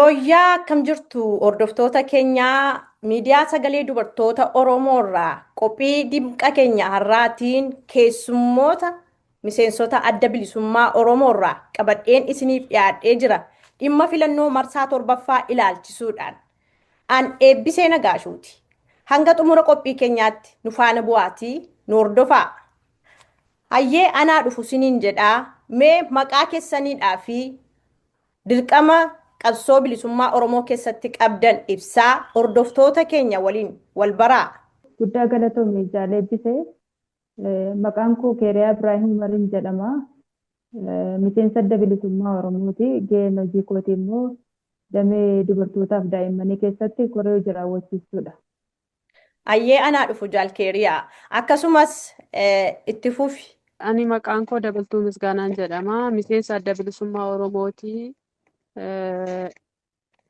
Yooyyaa akkam jirtu hordoftoota keenyaa miidiyaa sagalee dubartoota Oromoo irraa qophii dimqa keenya har'aatiin keessummoota miseensota adda bilisummaa Oromoo irraa qabadheen isiniif dhiyaadhee jira. Dhimma filannoo marsaa torbaffaa ilaalchisuudhaan. An Eebbisee Nagaashuuti. Hanga xumura qophii keenyaatti nu faana bu'aatii nu hordofaa. Hayyee anaa dhufu siniin jedhaa mee maqaa keessaniidhaa fi dirqama qabsoo bilisummaa Oromoo keessatti qabdan ibsaa hordoftoota keenya waliin wal baraa. Guddaa galatoomi Jaal Eebbisee. Maqaan koo Keeriyaa Ibraahim Umarin jedhama. Miseensa Adda Bilisummaa Oromooti. Gaheen hojii kootii immoo damee dubartootaaf daa'immanii keessatti koree hojii raawwachiistuudha. Hayyee anaa dhufu Jaal Keeriyaa. Akkasumas itti fufi. Ani maqaan koo Dabaltuu Misgaanaan jedhama. Miseensa Adda Bilisummaa Oromooti.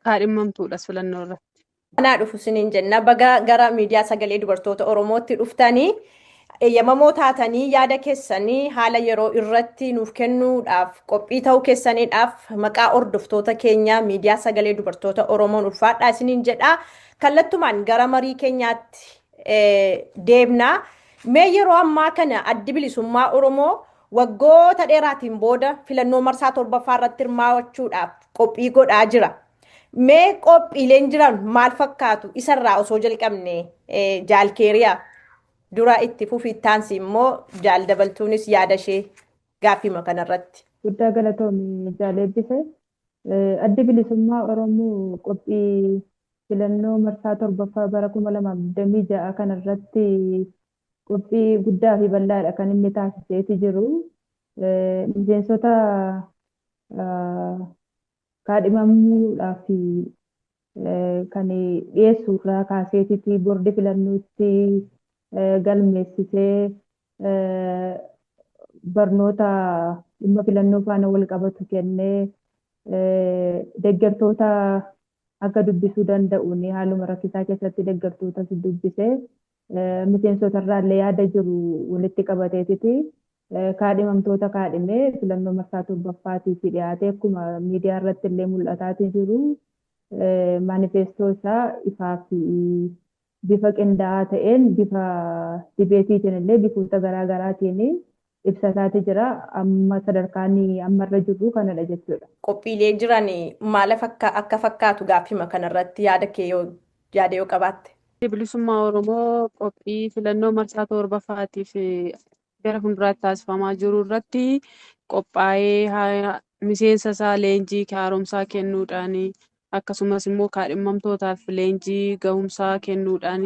Kaadhimamtuudhas filannoo irratti. Anaa dhufu siniin jenna. Baga gara miidiyaa sagalee dubartoota Oromootti dhuftanii eeyyamamoo taatanii yaada keessanii haala yeroo irratti nuuf kennuudhaaf qophii ta'uu keessaniidhaaf maqaa hordoftoota keenyaa miidiyaa sagalee dubartoota Oromoon ulfaadhaa isiniin jedha. Kallattumaan gara marii keenyaatti deemna. Mee yeroo ammaa kana addi bilisummaa Oromoo waggoota dheeraatiin booda filannoo marsaa torbaffaa irratti hirmaachuudhaaf qophii godhaa jira. Mee qophiileen jiran maal fakkaatu isarraa osoo jalqabne Jaal Keeriyaa dura itti fufi ittaansi immoo Jaal Dabaltuunis yaada ishee gaaffima kanarratti. Guddaa galatoomi Jaal Eebbisee. Addi Bilisummaa Oromoo qophii filannoo marsaa torbaffaa bara 2026 kanarratti qophii guddaa fi bal'aadha kan inni taasiseeti jiru. Miseensota kaadhimamuudhaaf kan dhiyeessu irraa kaaseetiti boordii filannootti galmeessisee barnoota dhimma filannoo faana wal qabatu kennee deeggartoota akka dubbisuu danda'uun haaluma rakkisaa keessatti deeggartootas dubbisee miseensota irraallee yaada jiru walitti qabateetiti kaadhimamtoota kaadhimee filannoo marsaa torbaffaatiif dhiyaatee akkuma miidiyaa irratti illee mul'ataatii jiru maanifeestoo isaa ifaa fi bifa qindaa'aa ta'een bifa dibeetiitiin illee bifoota garaa garaatiin ibsataati jira. Amma sadarkaan ammarra jirru kanadha jechuudha. Qophiilee jiran maal akka fakkaatu gaaffima kanarratti yaada kee yoo yaada yoo qabaatte. Bilisummaa Oromoo qophii filannoo marsaa torbaffaatiif gara fuulduraatti taasifamaa jiru irratti qophaa'ee miseensa isaa leenjii haaromsaa kennuudhaan akkasumas immoo kaadhimamtootaaf leenjii gahumsaa kennuudhaan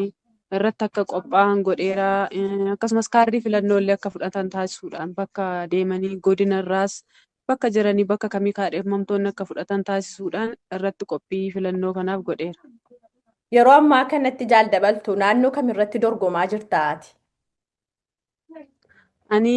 irratti akka qophaa'an godheera. Akkasumas kaardii filannoo illee akka fudhatan taasisuudhaan bakka deemanii godina irraas bakka jiranii bakka kamii kaadhimamtoonni akka fudhatan taasisuudhaan irratti qophii filannoo kanaaf godheera. Yeroo ammaa kanatti Jaal Dabaltuu naannoo kamirratti dorgomaa jirta ati? Ani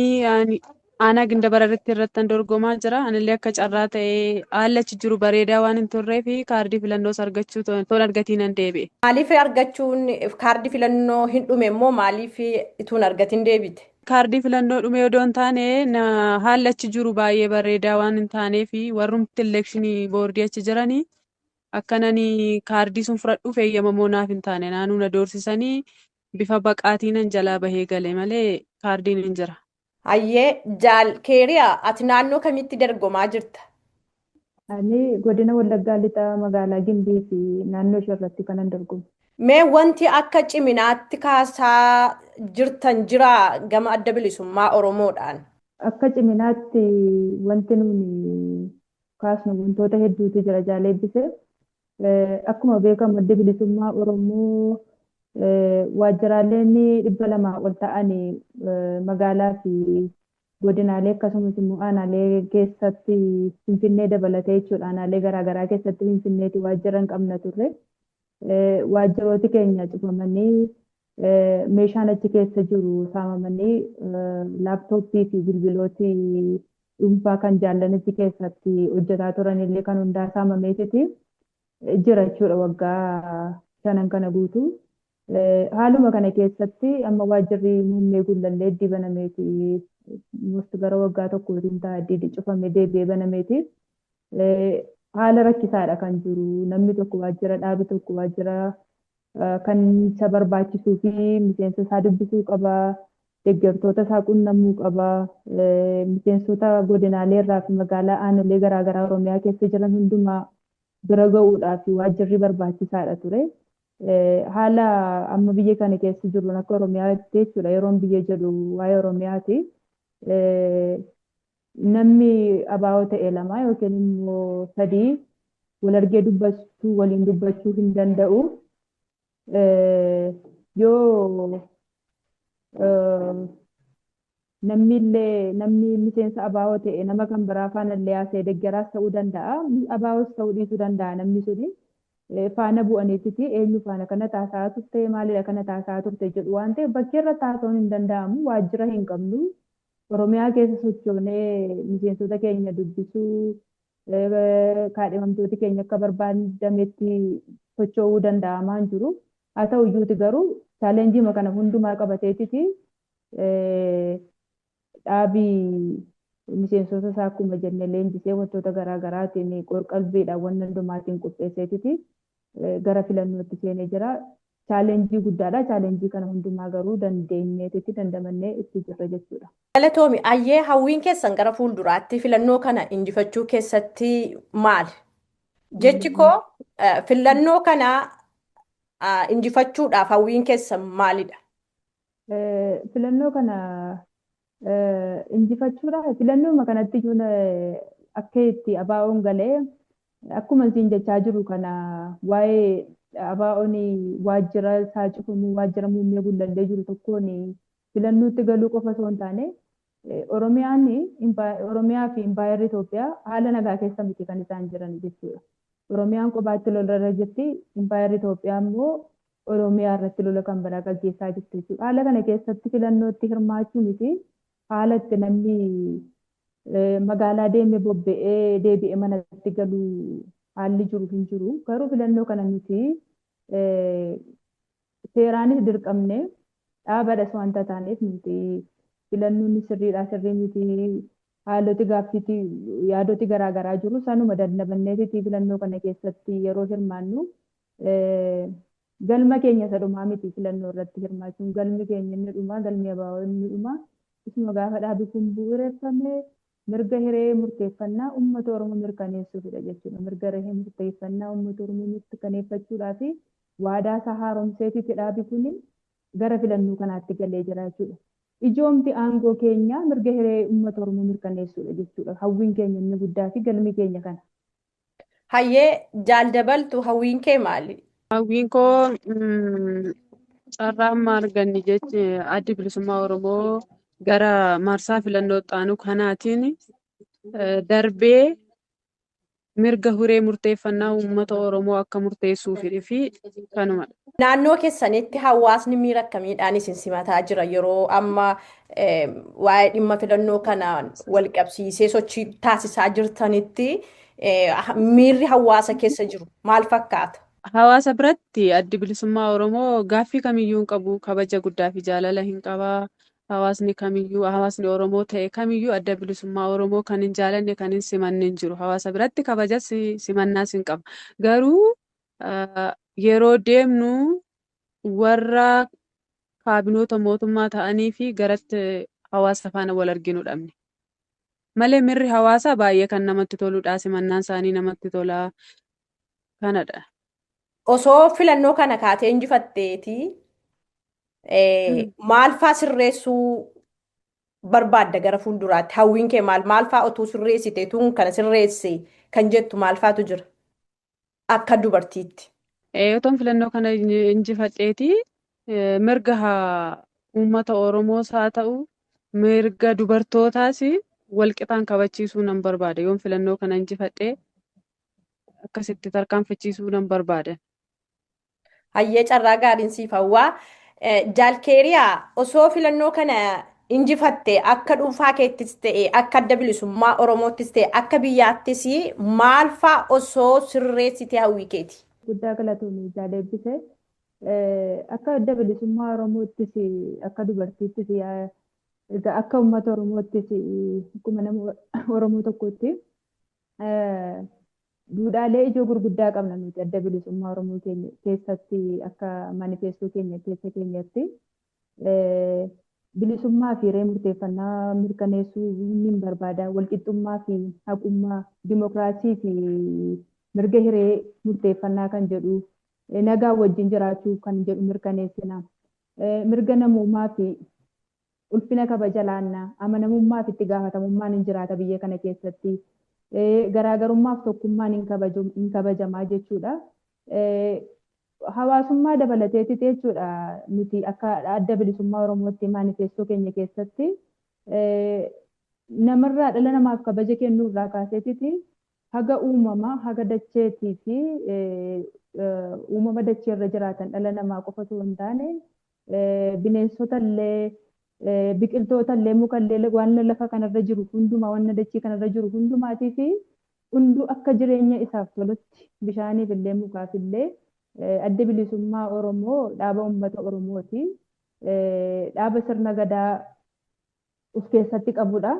aanaa Gindabararitti irrattan dorgomaa jira. Anillee akka carraa ta'ee haalli achi jiru bareedaa waan hin turreef kaardii filannoos argachuu toon argatiin nan deebi'e. Maaliif argachuun kaardii filannoo hin dhume immoo maaliif ituun argatiin deebite? Kaardii filannoo dhume odoo hin taane haalli achi jiru baay'ee bareedaa waan hin taaneef warrumti elekshinii boordii achi jiranii akkanan kaardii sun fudhadhuuf eeyyamamoo naaf hin taane naannoo na doorsisanii bifa baqaatiin jalaa bahee gale malee kaardiin hin jira. Hayyee Jaal Keeriyaa ati naannoo kamitti dorgomaa jirta? Ani godina Wallaggaa Lixaa magaalaa Gimbii fi naannoo ishee irratti kanan dorgomu. Mee wanti akka ciminaatti kaasaa jirtan jira gama adda bilisummaa Oromoodhaan? Akka ciminaatti wanti nuuni kaasnu wantoota hedduutu jira Jaal Eebbisee. Akkuma beekamu addi bilisummaa Oromoo waajjiraaleen 200 ol ta'an magaalaa fi godinaalee akkasumas immoo aanaalee keessatti Finfinnee dabalatee jechuudha. Aanaalee garaagaraa keessatti Finfinneeti waajjira hin qabna turre. Waajjirooti keenya cufamanii meeshaan achi keessa jiru saamamanii laaptooppii fi bilbilooti dhuunfaa kan jaallan achi keessatti hojjetaa turan illee kan hundaa saamameetiti jira jechuudha waggaa shanan kana guutuu. Haaluma kana keessatti amma waajjirri muummee Gullallee iddii banameeti most gara waggaa tokkootiin ta'a iddii cufamee deebi'ee banameeti. Haala rakkisaadha kan jiru. Namni tokko waajjira dhaabi tokko waajjira kan isa barbaachisuu fi miseensa isaa dubbisuu qaba. Deeggartoota isaa qunnamuu qaba. Miseensota godinaalee irraa fi magaalaa aanolee garaagaraa Oromiyaa keessa jiran hundumaa bira ga'uudhaaf waajjirri barbaachisaadha ture. Haala amma biyya kana keessa jiruun akka Oromiyaatti jechuudha, yeroon biyya jedhu waa'ee Oromiyaati. Namni ABO ta'e lama yookiin immoo sadii wal argee dubbachuu, waliin dubbachuu hin danda'u. Yoo namni illee, namni miseensa ABO ta'e nama kan biraa faana illee haasa'e, deeggaraas ta'uu danda'a. ABOs ta'uu dhiisuu danda'a namni suni. Faana bu'aniititi eenyu faana kana taasisaa turte, maalidha kana taasisaa turte jedhu waan ta'eef, bakkee irratti haasa'uun hin danda'amu. Waajjira hin qabnu. Oromiyaa keessa sochoonee miseensota keenya dubbisuu, kaadhimamtooti keenya akka barbaadametti socho'uu danda'amaa hin jiru. Haa ta'u iyyuuti garuu challenge kana hundumaa qabateetiti dhaabii miseensota isaa akkuma jenne leenjisee, wantoota garaa garaatiin qorqalbiidhaan wanna hundumaatiin qopheesseetiti gara filannootti seenee jira. Challenge guddaadha. Challenge kana hundumaa garuu dandeenyeetitti dandamannee itti jirra jechuudha. Galatoomi. Ayyee, hawwiin keessan gara fuulduraatti filannoo kana injifachuu keessatti maali? Jechi koo, filannoo kana injifachuudhaaf hawwiin keessan maalidha? Filannoo kana injifachuudhaaf, filannooma kanatti iyyuu akka itti ABO'n galee, akkuma isin jechaa jiru kana, waa'ee ABO'n waajjira isaa cufamuu, waajjira muummee Gullallee jiru tokkoon filannootti galuu qofa osoo hin taane, Oromiyaan, Oromiyaa fi Impaayerri Itoophiyaa haala nagaa keessa miti kan isaan jiran jechuudha. Oromiyaan kophaatti lolarra jirti, Impaayerri Itoophiyaa immoo Oromiyaa irratti lola kan biraa gaggeessaa jirti jechuudha. Haala kana keessatti filannootti hirmaachuu miti, haala itti namni magaalaa deemee bobba'ee deebi'ee manatti galuu haalli jiru hin jiru. Garuu filannoo kana nuti seeraanis dirqamne, dhaabadhas wanta taaneef, nuti filannoon sirriidha sirrii miti, haaloti gaaffiitti yaadoti garaagaraa jiru, sanuma dandamanneetiti filannoo kana keessatti yeroo hirmaannu, galma keenya isa dhumaa miti filannoo irratti hirmaachuun. Galmi keenya inni dhumaa, galmi ABO inni dhumaa isuma gaafa dhaabi kun bu'uureffame mirga hiree murteeffannaa uummata Oromoo mirkaneessuufidha jechuudha. Mirga hiree murteeffannaa uummata Oromoo mirkaneeffachuudhaa fi waadaa isaa haaromseetitti dhaabi kun gara filannoo kanaatti galee jira jechuudha. Ijoomti aangoo keenya mirga hiree uummata Oromoo mirkaneessuudha jechuudha. Hawwiin keenya inni guddaa fi galmi keenya kana. Hayyee, Jaaldabaltu, hawwiin kee maali? Hawwiin koo, carraa amma arganne jechi Addi Bilisummaa Oromoo gara marsaa filannoo xaanu kanaatiin darbee mirga hiree murteeffannaa uummata Oromoo akka murteessuufii fi kanumadha. Naannoo keessanitti hawaasni miira akkamiidhaan isin simataa jira yeroo amma waa'ee dhimma filannoo kanaan wal qabsiisee sochii taasisaa jirtanitti, miirri hawaasa keessa jiru maal fakkaata? Hawaasa biratti Addi Bilisummaa Oromoo gaaffii kamiyyuu hin qabu, kabaja guddaa fi jaalala hin qabaa. Hawaasni kamiyyuu, hawaasni Oromoo ta'e kamiyyuu Adda Bilisummaa Oromoo kan hin jaalanne, kan hin simanne hin jiru. Hawaasa biratti kabajas simannaas hin qaba. Garuu yeroo deemnu warra kaabinoota mootummaa ta'anii fi garatti hawaasa faana wal arginu dhabne. Malee mirri hawaasaa baay'ee kan namatti toludha. Simannaan isaanii namatti tola. Kanadha. Osoo filannoo kana kaatee injifatteeti maal faa sirreessuu barbaadda gara fuulduraatti? Hawwiin kee maal maal faa otuu sirreessite, tun kana sirreesse kan jettu maal faatu jira akka dubartiitti? Otoon filannoo kana injifadheeti mirga uummata Oromoos haa ta'u, mirga dubartootaas walqixaan kabachiisuu nan barbaada. Yoon filannoo kana injifadhee akkasitti tarkaanfachiisuu nan barbaada. Hayyee, carraa gaariin siif hawwaa. Jaalkeeriyaa, osoo filannoo kana injifatte, akka dhuunfaa keettis ta'e, akka Adda Bilisummaa Oromoottis ta'e, akka biyyaattis maal faa osoo sirreessite hawwii keeti? Guddaa galatoomii, jaaleebbise. Akka Adda Bilisummaa Oromoottis, akka dubartiittis, egaa akka uummata Oromoottis, akkuma nama Oromoo tokkootti Duudhaalee ijoo gurguddaa qabna nuti Adda Bilisummaa Oromoo keenya keessatti akka manifeestoo keenya keessa keenyatti. Bilisummaa fi hiree murteeffannaa mirkaneessuu ni barbaada. Walqixxummaa fi haqummaa, dimokiraasii fi mirga hiree murteeffannaa kan jedhu, nagaa wajjin jiraachuu kan jedhu mirkaneessina. Mirga namummaa fi ulfina kabaja laannaa, amanamummaa fi itti gaafatamummaan hin jiraata biyya kana keessatti. Garaagarummaa fi tokkummaan hin kabajamaa jechuudha. Hawaasummaa dabalateeti jechuudha nuti akka Adda Bilisummaa Oromootti manifeestoo keenya keessatti namarraa dhala namaaf kabaja kennuu irraa kaaseetiti haga uumamaa haga dacheetii fi uumama dachee irra jiraatan dhala namaa qofa osoo hin taane bineensota illee, biqiltoota illee, muka illee, waan lafa kanarra jiru hundumaa, waan dachee kanarra jiru hundumaatii fi hunduu akka jireenya isaaf tolutti bishaaniif illee mukaaf illee. Adda Bilisummaa Oromoo dhaaba uummata Oromooti. Dhaaba sirna gadaa of keessatti qabudha.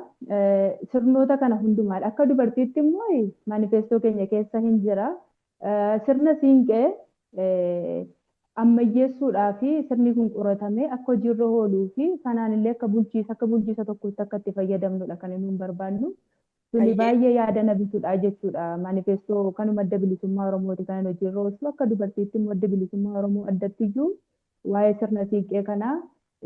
Sirnoota kana hundumaadha. Akka dubartiitti immoo manifeestoo keenya keessa hin jira. Sirna siinqee ammayyeessuudhaa fi sirni kun qoratamee akka hojiirra ooluu fi kanaan illee akka bulchiisa tokkotti akka itti fayyadamnudha kan nuyi barbaannu. Tuni baay'ee yaada na bitudha jechuudha. Manifeestoo kanuma Adda Bilisummaa Oromooti kan hojiirra oolchu. Akka dubartiitti immoo Adda Bilisummaa Oromoo addatti iyyuu waa'ee sirna siinqee kanaa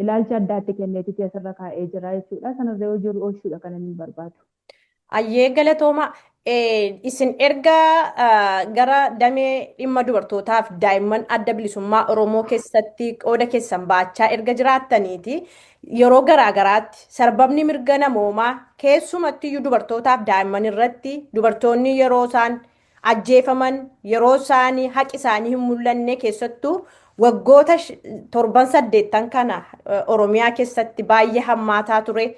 ilaalcha addaatti kenneeti asirra kaa'ee jira jechuudha. Sanarra hojiirra oolchuudha kan inni barbaadu. Ayyee galatooma. Isin erga gara damee dhimma dubartootaaf daa'imman Adda Bilisummaa Oromoo keessatti qooda keessan baachaa erga jiraattaniiti yeroo garaagaraatti sarbamni mirga namoomaa keessumattiyyuu dubartootaaf daa'imman irratti dubartoonni yeroo isaan ajjeefaman, yeroo isaan haqi isaanii hin mul'anne, keessattuu waggoota 7, 8 kana Oromiyaa keessatti baay'ee hammaataa ture.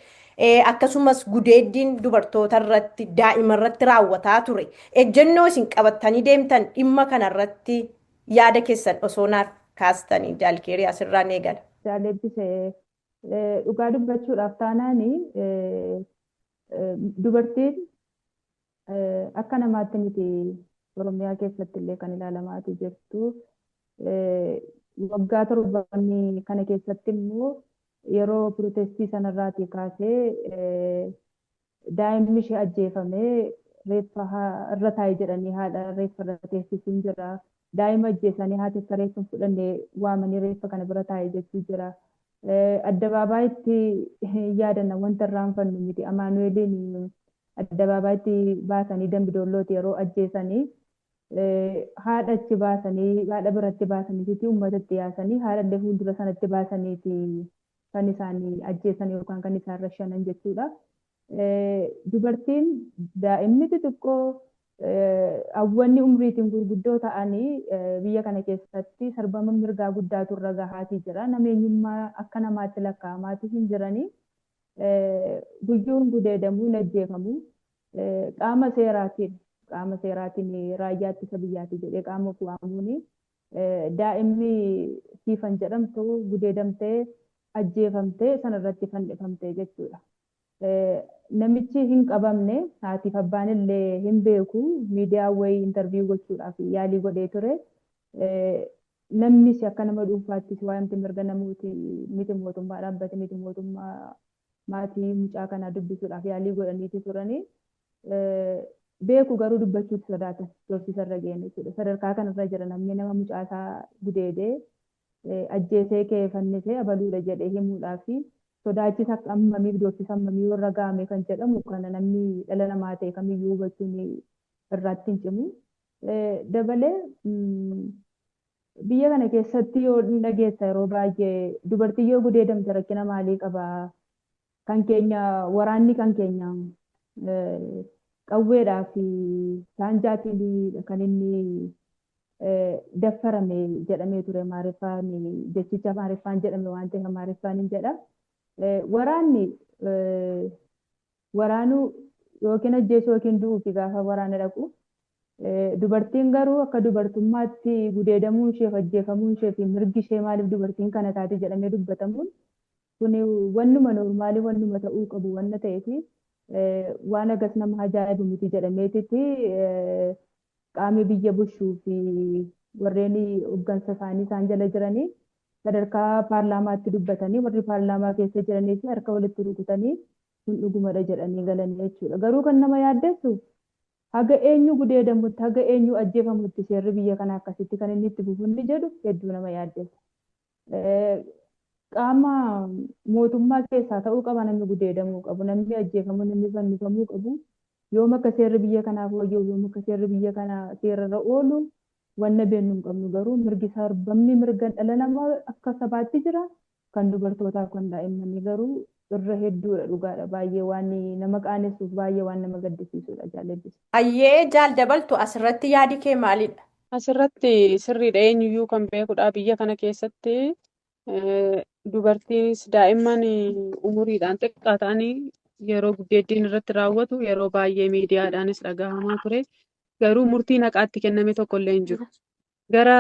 Akkasumas gudeeddiin dubartoota irratti daa'ima irratti raawwataa ture. Ejjennoo isin qabattanii deemtan dhimma kanarratti yaada keessan osoo naaf kaastanii, jaalkeerii asirraan eegala. Jaalebbise, dhugaa dubbachuudhaaf taanaani dubartiin akka namaatti miti Oromiyaa keessatti illee kan ilaalamaati jirtu. Waggaa 7 kana keessatti immoo yeroo pirootestii sanarraatii kaasee daa'imni ishee ajjeefamee reeffa irra taa'e jedhanii haadha reeffa irra teessisuun jira. Daa'ima ajjeesanii haati akka reeffa hin fudhanne waamanii reeffa kana bira taa'e jechuu jira. Addabaabaayyitti yaadanna, wanta irraanfannu miti. Amaanu'eeliin addabaabaayyitti baasanii Dambidoollooti yeroo ajjeesanii haadha achi baasanii, haadha biratti baasanii, uummatatti yaasanii, haadha illee fuuldura sanatti baasaniiti kan isaanii ajjeesan yookaan kan isaan rashanan jechuudha. Dubartiin, daa'imni xixiqqoo, hawwanni umriitiin gurguddoo ta'anii biyya kana keessatti sarbama mirgaa guddaatu irra gahaatii jira. Nama eenyummaa akka namaatti lakkaa'amaatii hin jiranii. Guyyuun gudeedamuu, hin ajjeefamuu. Qaama seeraatiin raayyaa ittisa biyyaati jedhee qaama of waamuuni. Daa'imni Siifan jedhamtu gudeedamtee ajjeefamtee sanarratti fannifamtee jechuudha. Namichi hin qabamne, haatiif abbaan illee hin beeku, miidiyaa wayii interview gochuudhaaf yaalii godhee ture. Namnis akka nama dhuunfaattis waa'ee mirga namooti miti mootummaa, dhaabbate miti mootummaa maatii mucaa kanaa dubbisuudhaaf yaalii godhaniiti turanii. Beeku garuu dubbachuutti sodaatan, doorsisa irra ga'een jechuudha. Sadarkaa kanarra jira namni nama mucaasaa gudeedee ajjeesee ka'ee fannisee abaluudha jedhee himuudhaa fi sodaachisa akka ammamiif doorsisa ammamii warra ga'ame kan jedhamu kana namni dhala namaa ta'e kamiyyuu hubachuun irratti hin cimu. Dabalee biyya kana keessatti yoo dhageessa yeroo baay'ee dubartii yoo gudeedamte rakkina maalii qabaa? Kan keenya waraanni kan keenya qawweedhaa fi saanjaatiin kan inni daffarame jedhamee ture. Maariffaan jechicha Maariffaan jedhame waan ta'eef Maariffaan hin jedha. Waraanni waraanuu yookiin ajjeesuu yookiin du'uu fi gaafa waraana dhaqu, dubartiin garuu akka dubartummaatti gudeedamuun ishee, ajjeefamuun ishee fi mirgi ishee maaliif dubartiin kana taate jedhamee dubbatamuun kun wannuma normalii, wannuma ta'uu qabu wanna ta'eef waan agas nama ajaa'ibu miti jedhameetitti. Qaamni biyya bulchuu fi warreen hooggansa isaanii isaan jala jiranii sadarkaa paarlaamaatti dubbatanii, warri paarlaamaa keessa jiranii fi harka walitti rukutanii kun dhugumadha jedhanii galanii jechuudha. Garuu kan nama yaaddessu haga eenyu gudeedamutti, haga eenyu ajjeefamutti seerri biyya kanaa akkasitti kan inni itti fufu inni jedhu hedduu nama yaaddessa. Qaama mootummaa keessaa ta'uu qaba namni gudeedamuu qabu, namni ajjeefamuu, namni fannifamuu qabu. Yoom akka seerri biyya kanaa fooyya'u, yoom akka seerri biyya kanaa seerarra oolu wanna beeknu hin qabnu. Garuu mirgi sarbamni mirga dhala namaa akka sabaatti jira. Kan dubartootaaf kan daa'immanii garuu irra hedduudha, dhugaadha. Baay'ee waan nama qaanessuuf, baay'ee waan nama gaddisiisudha, jaalladhis. Ayyee, jaal Dabaltu, asirratti yaadi kee maalidha? Asirratti sirriidha, eenyuyyuu kan beekudha, biyya kana keessatti dubartiinis daa'imman umuriidhaan xiqqaa ta'anii yeroo gudeeddiin irratti raawwatu yeroo baay'ee miidiyaadhaanis dhagahamaa ture. Garuu murtiin haqaatti kenname tokkollee hin jiru. Gara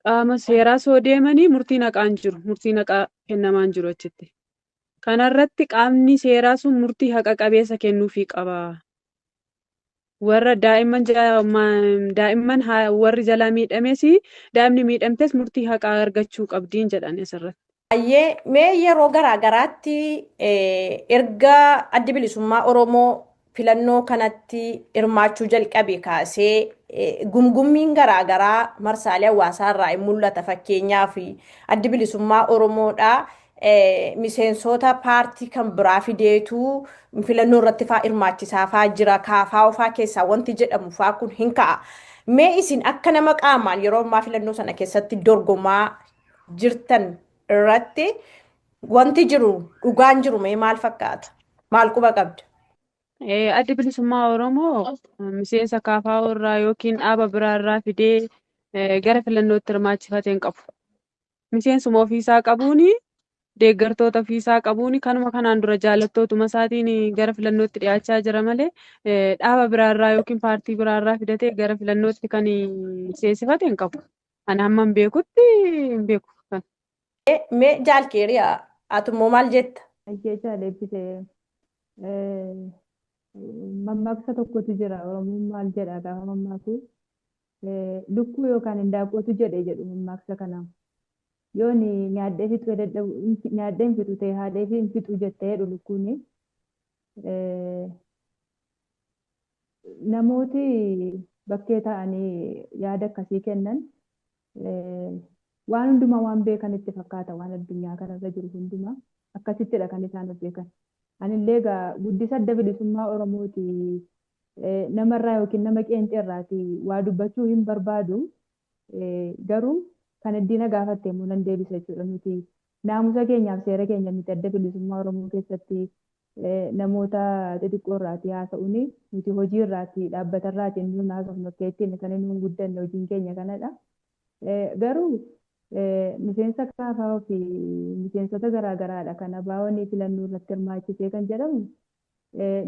qaama seeraa soo deemanii murtiin haqaa hin jiru. Murtiin haqaa kennamaa hin jiru achitti. Kanarratti qaamni seeraa sun murtii haqa qabeessa kennuufii qaba. Warra daa'imman daa'imman warri jalaa miidhames, daa'imni miidhamtes murtii haqaa argachuu qabdiin jedhan asirratti. Ayyee, mee yeroo garaa garaatti erga Addi Bilisummaa Oromoo filannoo kanatti hirmaachuu jalqabe kaasee gumgummiin garaa garaa marsaalee hawaasaa irraa hin mul'ata. Fakkeenyaaf, Addi Bilisummaa Oromoodha miseensota paartii kan biraa fideetu filannoo irratti faa hirmaachisaa faa jira, kaafaa ofaa keessaa wanti jedhamu faa kun hin ka'a. Mee isin akka nama qaamaan yeroo ammaa filannoo sana keessatti dorgomaa jirtan irratti wanti jiru, dhugaan jiru mee maal fakkaata? Maal quba qabda? Addi Bilisummaa Oromoo miseensa KFO irraa yookiin dhaaba biraa irraa fidee gara filannootti hirmaachifate hin qabu. Miseensuma ofiisaa qabuuni, deeggartoota ofiisaa qabuuni, kanuma kanaan dura jaallattootuma isaatiin gara filannootti dhiyaachaa jira malee dhaaba biraa irraa yookiin paartii biraa irraa fidatee gara filannootti kan seensifate hin qabu. Ani hamma hin beekutti hin beeku. Mee jaalkeeriyaa, atummoo maal jetta? Ayyee, jaalebbise, mammaaksa tokkotu jira. Oromoon maal jedha gaafa mammaaku? Lukkuu yookaan hindaaqqootu jedhe jedhu mammaaksa kana. Yoon nyaadhee fixuu dadhabu, nyaadhee hin fixu ta'e, haadhee hin fixu jettee jedhu lukkuuni. Namooti bakkee ta'anii yaada akkasii kennan waan hundumaa waan beekan itti fakkaata, waan addunyaa kanarra jiru hundumaa akkasittidha kan isaan of beekan. Anillee egaa guddisa Adda Bilisummaa Oromooti namarraa yookiin nama qeenxeerraati waa dubbachuu hin barbaadu. Garuu kan diina gaafatte immoo nan deebisa jechuudha. Nuti naamusa keenyaaf seera keenya miti Adda Bilisummaa Oromoo keessatti namoota xixiqqoo irraati haasa'uun. Nuti hojii irraati, dhaabbata irraati nuun haasofnu, akka ittiin kan inni guddanne hojiin keenya kanadha. Garuu miseensa KFO fi miseensota garaagaraadha kan ABO'n filannoo irratti hirmaachisee kan jedhamu,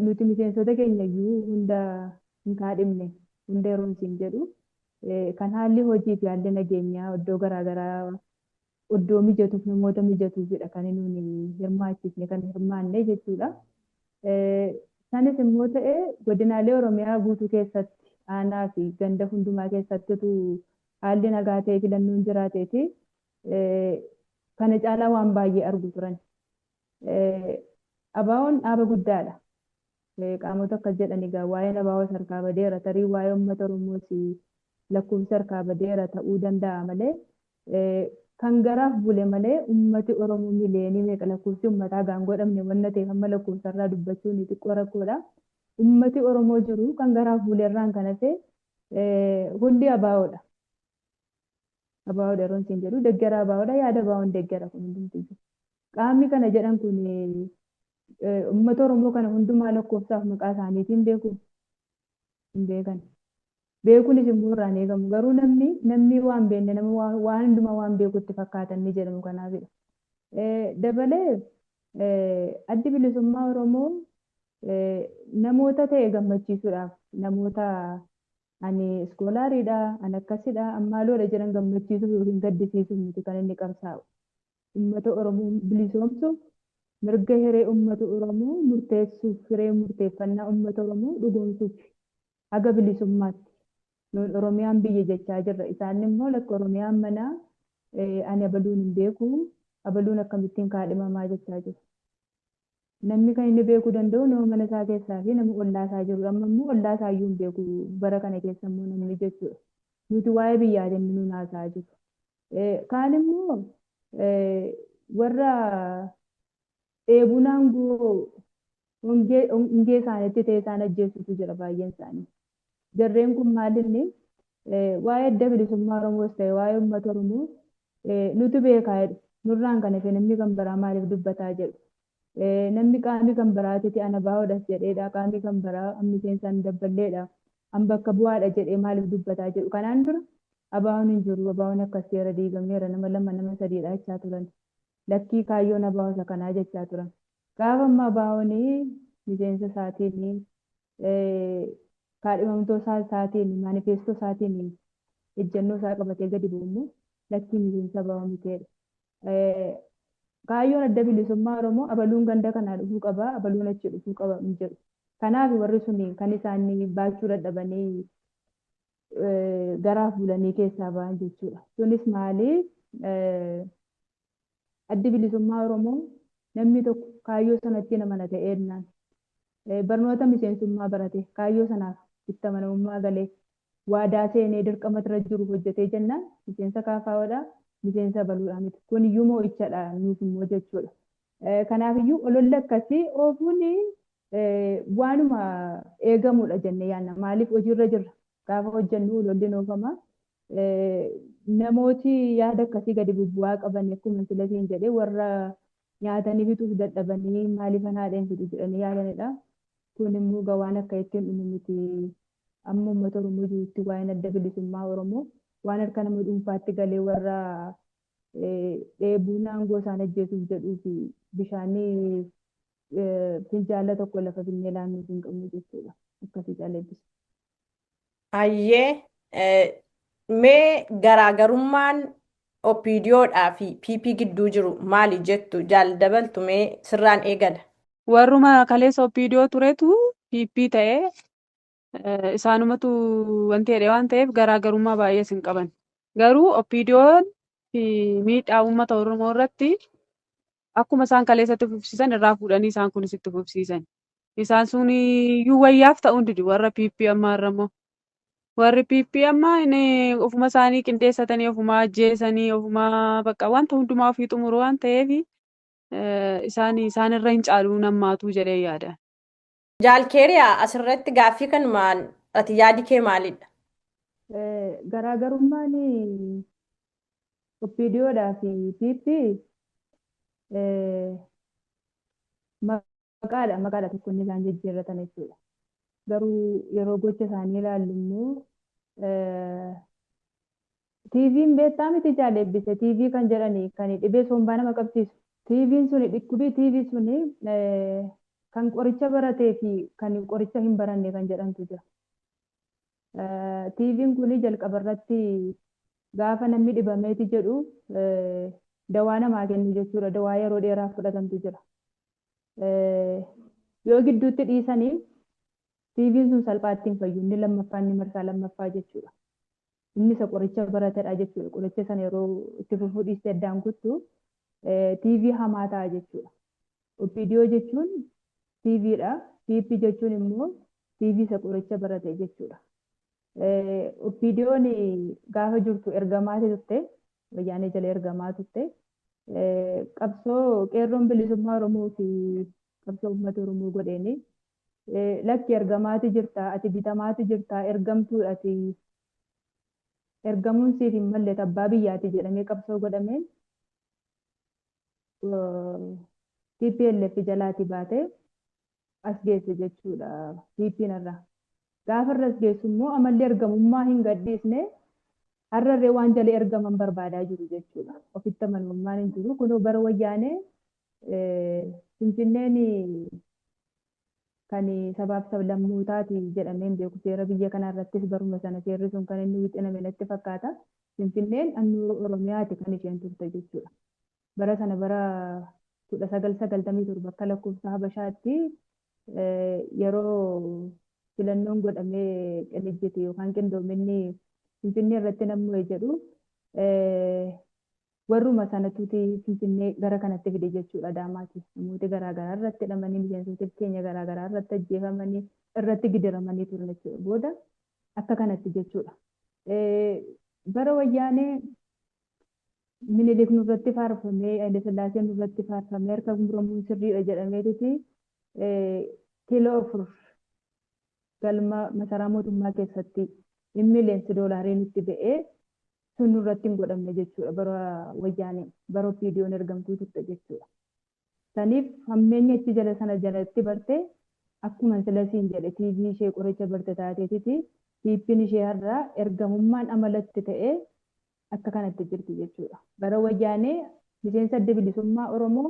nuti miseensota keenya iyyuu hunda hin kaadhimne. Hunda yeroo isin jedhu, kan haalli hojii fi haalli nageenyaa iddoo garaagaraa iddoo mijatuuf, namoota mijatuufidha kan nuuni hirmaachisne, kan hirmaanne jechuudha. Sanis immoo ta'e, godinaalee Oromiyaa guutuu keessatti aanaa fi ganda hundumaa keessattitu haalli nagaa ta'e filannoon jiraateeti kana caalaa waan baay'ee argu turan. ABO'n dhaaba guddaadha. Qaamota akkas jedhan egaa waa'een ABO harkaa badeera, tarii waa'ee uummata Oromoos lakkoofsa harkaa badeera ta'uu danda'a malee, kan garaaf bule malee, uummati Oromoo miliyoonii meeqa, lakkoofsi uummataa gaan godhamne wanna ta'eef amma lakkoofsarraa dubbachuun xiqqoo rakkoodha. Uummati Oromoo jiru kan garaaf bule irraan kan hafe hundi ABOdha. ABOdha yeroo isin jedhu, deggara ABOdha, yaada ABOn deggara kun hundumti. Qaamni kana jedhan kun uummata Oromoo kana hundumaa lakkoofsaaf maqaa isaaniitiin beeku hin beekan. Beekuunis immoo irraan eegamu. Garuu namni waan beekne nama waan hundumaa waan beekutti fakkaatan ni jedhamu kanaafidha. Dabalee Addi Bilisummaa Oromoo namoota ta'e gammachiisuudhaaf, namoota ani iskoolaariidha, ani akkasidha, ammaaloodha jedhan gammachiisuuf yookiin gaddisiisuuf miti kan inni qabsaa'u. Uummata Oromoo bilisoomsuuf, mirga hiree uummata Oromoo murteessuuf, hiree murteeffannaa uummata Oromoo dhugoomsuuf. Haga bilisummaatti nuun Oromiyaan biyya jechaa jirra. Isaan immoo lakka Oromiyaan manaa, ani abaluun hin beeku, abaluun akkamittiin kaadhimamaa jechaa jiru. Namni kan inni beekuu danda'u nama mana isaa keessaa fi nama ollaa isaa jiru. Amma immoo ollaa isaa iyyuu hin beeku bara kana keessa immoo namni jechuudha. Nuti waa'ee biyyaatiin nuun haasa'aa jiru. Kaan immoo warra dheebuun aangoo hongee isaaniitti ta'e isaan ajjeesutu jira baay'een isaanii. Jarreen kun maal inni waa'ee adda bilisummaa Oromoos ta'e waa'ee uummata Oromoo nutu beekaa jedhu. Nurraan kan hafe namni kan biraa maaliif dubbataa jedhu. Namni qaamni kan biraatiti ana baa'oodhas jedheedha. Qaamni kan biraa miseensa dabballeedha. An bakka bu'aadha jedhee maaliif dubbataa jedhu. Kanaan dura abaa'oon hin jiru. Abaa'oon akkas seera diigameera, nama lama nama sadiidha jechaa turan. Lakkii, kaayyoon abaa'oo isa kanaa jechaa turan. Gaafa amma abaa'oon miseensa isaatiin, kaadhimamtoota isaatiin, maanifeestoo isaatiin ejjennoo isaa qabatee gadi bu'u immoo lakkii, miseensa abaa'oo miteedha. Kaayyoon adda bilisummaa Oromoo abaluun ganda kanaa dhufuu qaba, abaluun achi dhufuu qaba hin jedhu. Kanaaf warri sun kan isaan baachuu dadhabanii garaaf bulanii keessaa ba'an jechuudha. Sunis maali? Addi bilisummaa Oromoo namni tokko kaayyoo sanatti amana ta'eennaan, barnoota miseensummaa barate, kaayyoo sanaaf itti amanamummaa galee, waadaa seenee dirqama irra jiru hojjetee jennaan miseensa kaafaa'oodha, miseensa baluudha miti. Kun iyyuu moo'ichadha nuuf immoo jechuudha. Kanaafiyyuu ololli akkasii oofuun waanuma eegamudha jennee yaadna. Maaliif hojiirra jirra? Gaafa hojjennu ololli oofama. Namooti yaada akkasii gadi bubbu'aa qaban, akkuma silasiin jedhee, warra nyaatanii fixuuf dadhabanii maaliif haadheen fixu jedhanii yaadanidha. Kun immoo waan akka ittiin dhumu miti. Amma uummata Oromoo jirutti waa'een adda bilisummaa Oromoo waan harka nama dhuunfaatti galee warra dheebuun aangoo isaan ajjeesuuf jedhuu fi bishaanii finjaala tokko lafa finnee laannuuf hin qabnu jechuudha. Akkasii caalleebbisa. Hayyee, mee garaagarummaan OPDOdhaa fi PP gidduu jiru maali jettu, jaal dabaltu, mee sirraan eegala? Warruma kaleessa OPDO turetu PP ta'ee isaanumatu wanti jedhe waan ta'eef garaagarummaa baay'ees hin qaban. Garuu OPDO'n miidhaa uummata Oromoo irratti akkuma isaan kaleessatti fufsiisan irraa fuudhanii isaan kunis itti fufsiisan. Isaan sun iyyuu wayyaaf ta'uu didu warra PP ammaa irra immoo. Warri PP ammaa inni ofuma isaanii qindeessatanii, ofuma ajjeesanii, ofuma bakka wanta hundumaa ofii xumuru waan ta'eef isaan isaanirra hin caalu nammaatu jedhee yaada. Jaalkeeriyaa, asirratti gaaffii kanumaan ati yaadi kee maalidha? Garaagarummaan OPDOdhaa fi PP maqaadha tokko inni isaan jijjiirratan jechuudha. Garuu yeroo gocha isaanii ilaallu immoo TB'n beektaa miti jaaleebbise, TB kan jedhani kan dhibee sombaa nama qabsiisu. TB'n suni, dhukkubii TB suni, kan qoricha baratee fi kan qoricha hin baranne kan jedhamtu jira. TB'n kuni jalqaba irratti gaafa namni dhibameeti jedhu dawaa namaa kennu jechuudha. Dawaa yeroo dheeraaf fudhatamtu jira. Yoo gidduutti dhiisanii TB'n sun salphaatti hin fayyu. Inni lammaffaa, inni marsaa lammaffaa jechuudha. Inni isa qoricha baratedha jechuudha. Qoricha sana yeroo itti fufuu dhiistee addaan kuttu TB hamaa ta'a jechuudha. OPDO jechuun TBdha. PP jechuun immoo TB isa qoricha barate jechuudha. OPDO'n gaafa jirtu ergamaati turte. Wayyaanee jala ergamaa turte. Qabsoo qeerroon bilisummaa Oromoo fi qabsoo uummata Oromoo godheeni lakki, ergamaati jirta ati, bitamaati jirta, ergamtuudha ati, ergamuun siif hin malle, abbaa biyyaati jedhamee qabsoo godhameen TPLF jalaati baatee as geesse jechuudha PP'n irraa. Gaafa irra as geessu immoo amalli ergamummaa hin gadhiisne, har'arree waan jala ergaman barbaadaa jiru jechuudha. Ofitti amanamummaan hin jiru. Kunoo bara wayyaanee Finfinneen kan sabaaf sablammootaati jedhamee hin beeku. Seera biyya kanaa irrattis baruma sana seerri sun kan inni wixiname natti fakkaata. Finfinneen handhuura Oromiyaati kan isheen turte jechuudha. Bara sana, bara 1997 akka lakkoofsa Habashaatti, yeroo Filannoon godhamee qinijjiti yookaan qindoominni Finfinnee irratti namni jedhu warruma sanatuuti Finfinnee gara kanatti fide jechuudha Adaamaati. Namooti garaagaraa irratti hidhamanii, miseensota keenya garaagaraa irratti ajjeefamanii, irratti gidiramanii turan jechuudha. Booda akka kanatti jechuudha. Bara Wayyaanee Minilik nurratti faarfamee, Haile Sillaaseen nurratti faarfamee, harka muramuun sirriidha jedhameetiti kiiloo 4 galma masaraa mootummaa keessatti millions doolaariin itti ba'ee sun nurratti hin godhamne jechuudha bara Wayyaanee, bara OPDOn ergamtuu turte jechuudha. Saniif hammeenya itti jala sana jalatti barte, akkuma sila siin jedhe, TV ishee qoricha barte taateetiti PPn ishee har'aa ergamummaan amalatti ta'ee akka kanatti jirti jechuudha. Bara Wayyaanee miseensa Adda Bilisummaa Oromoo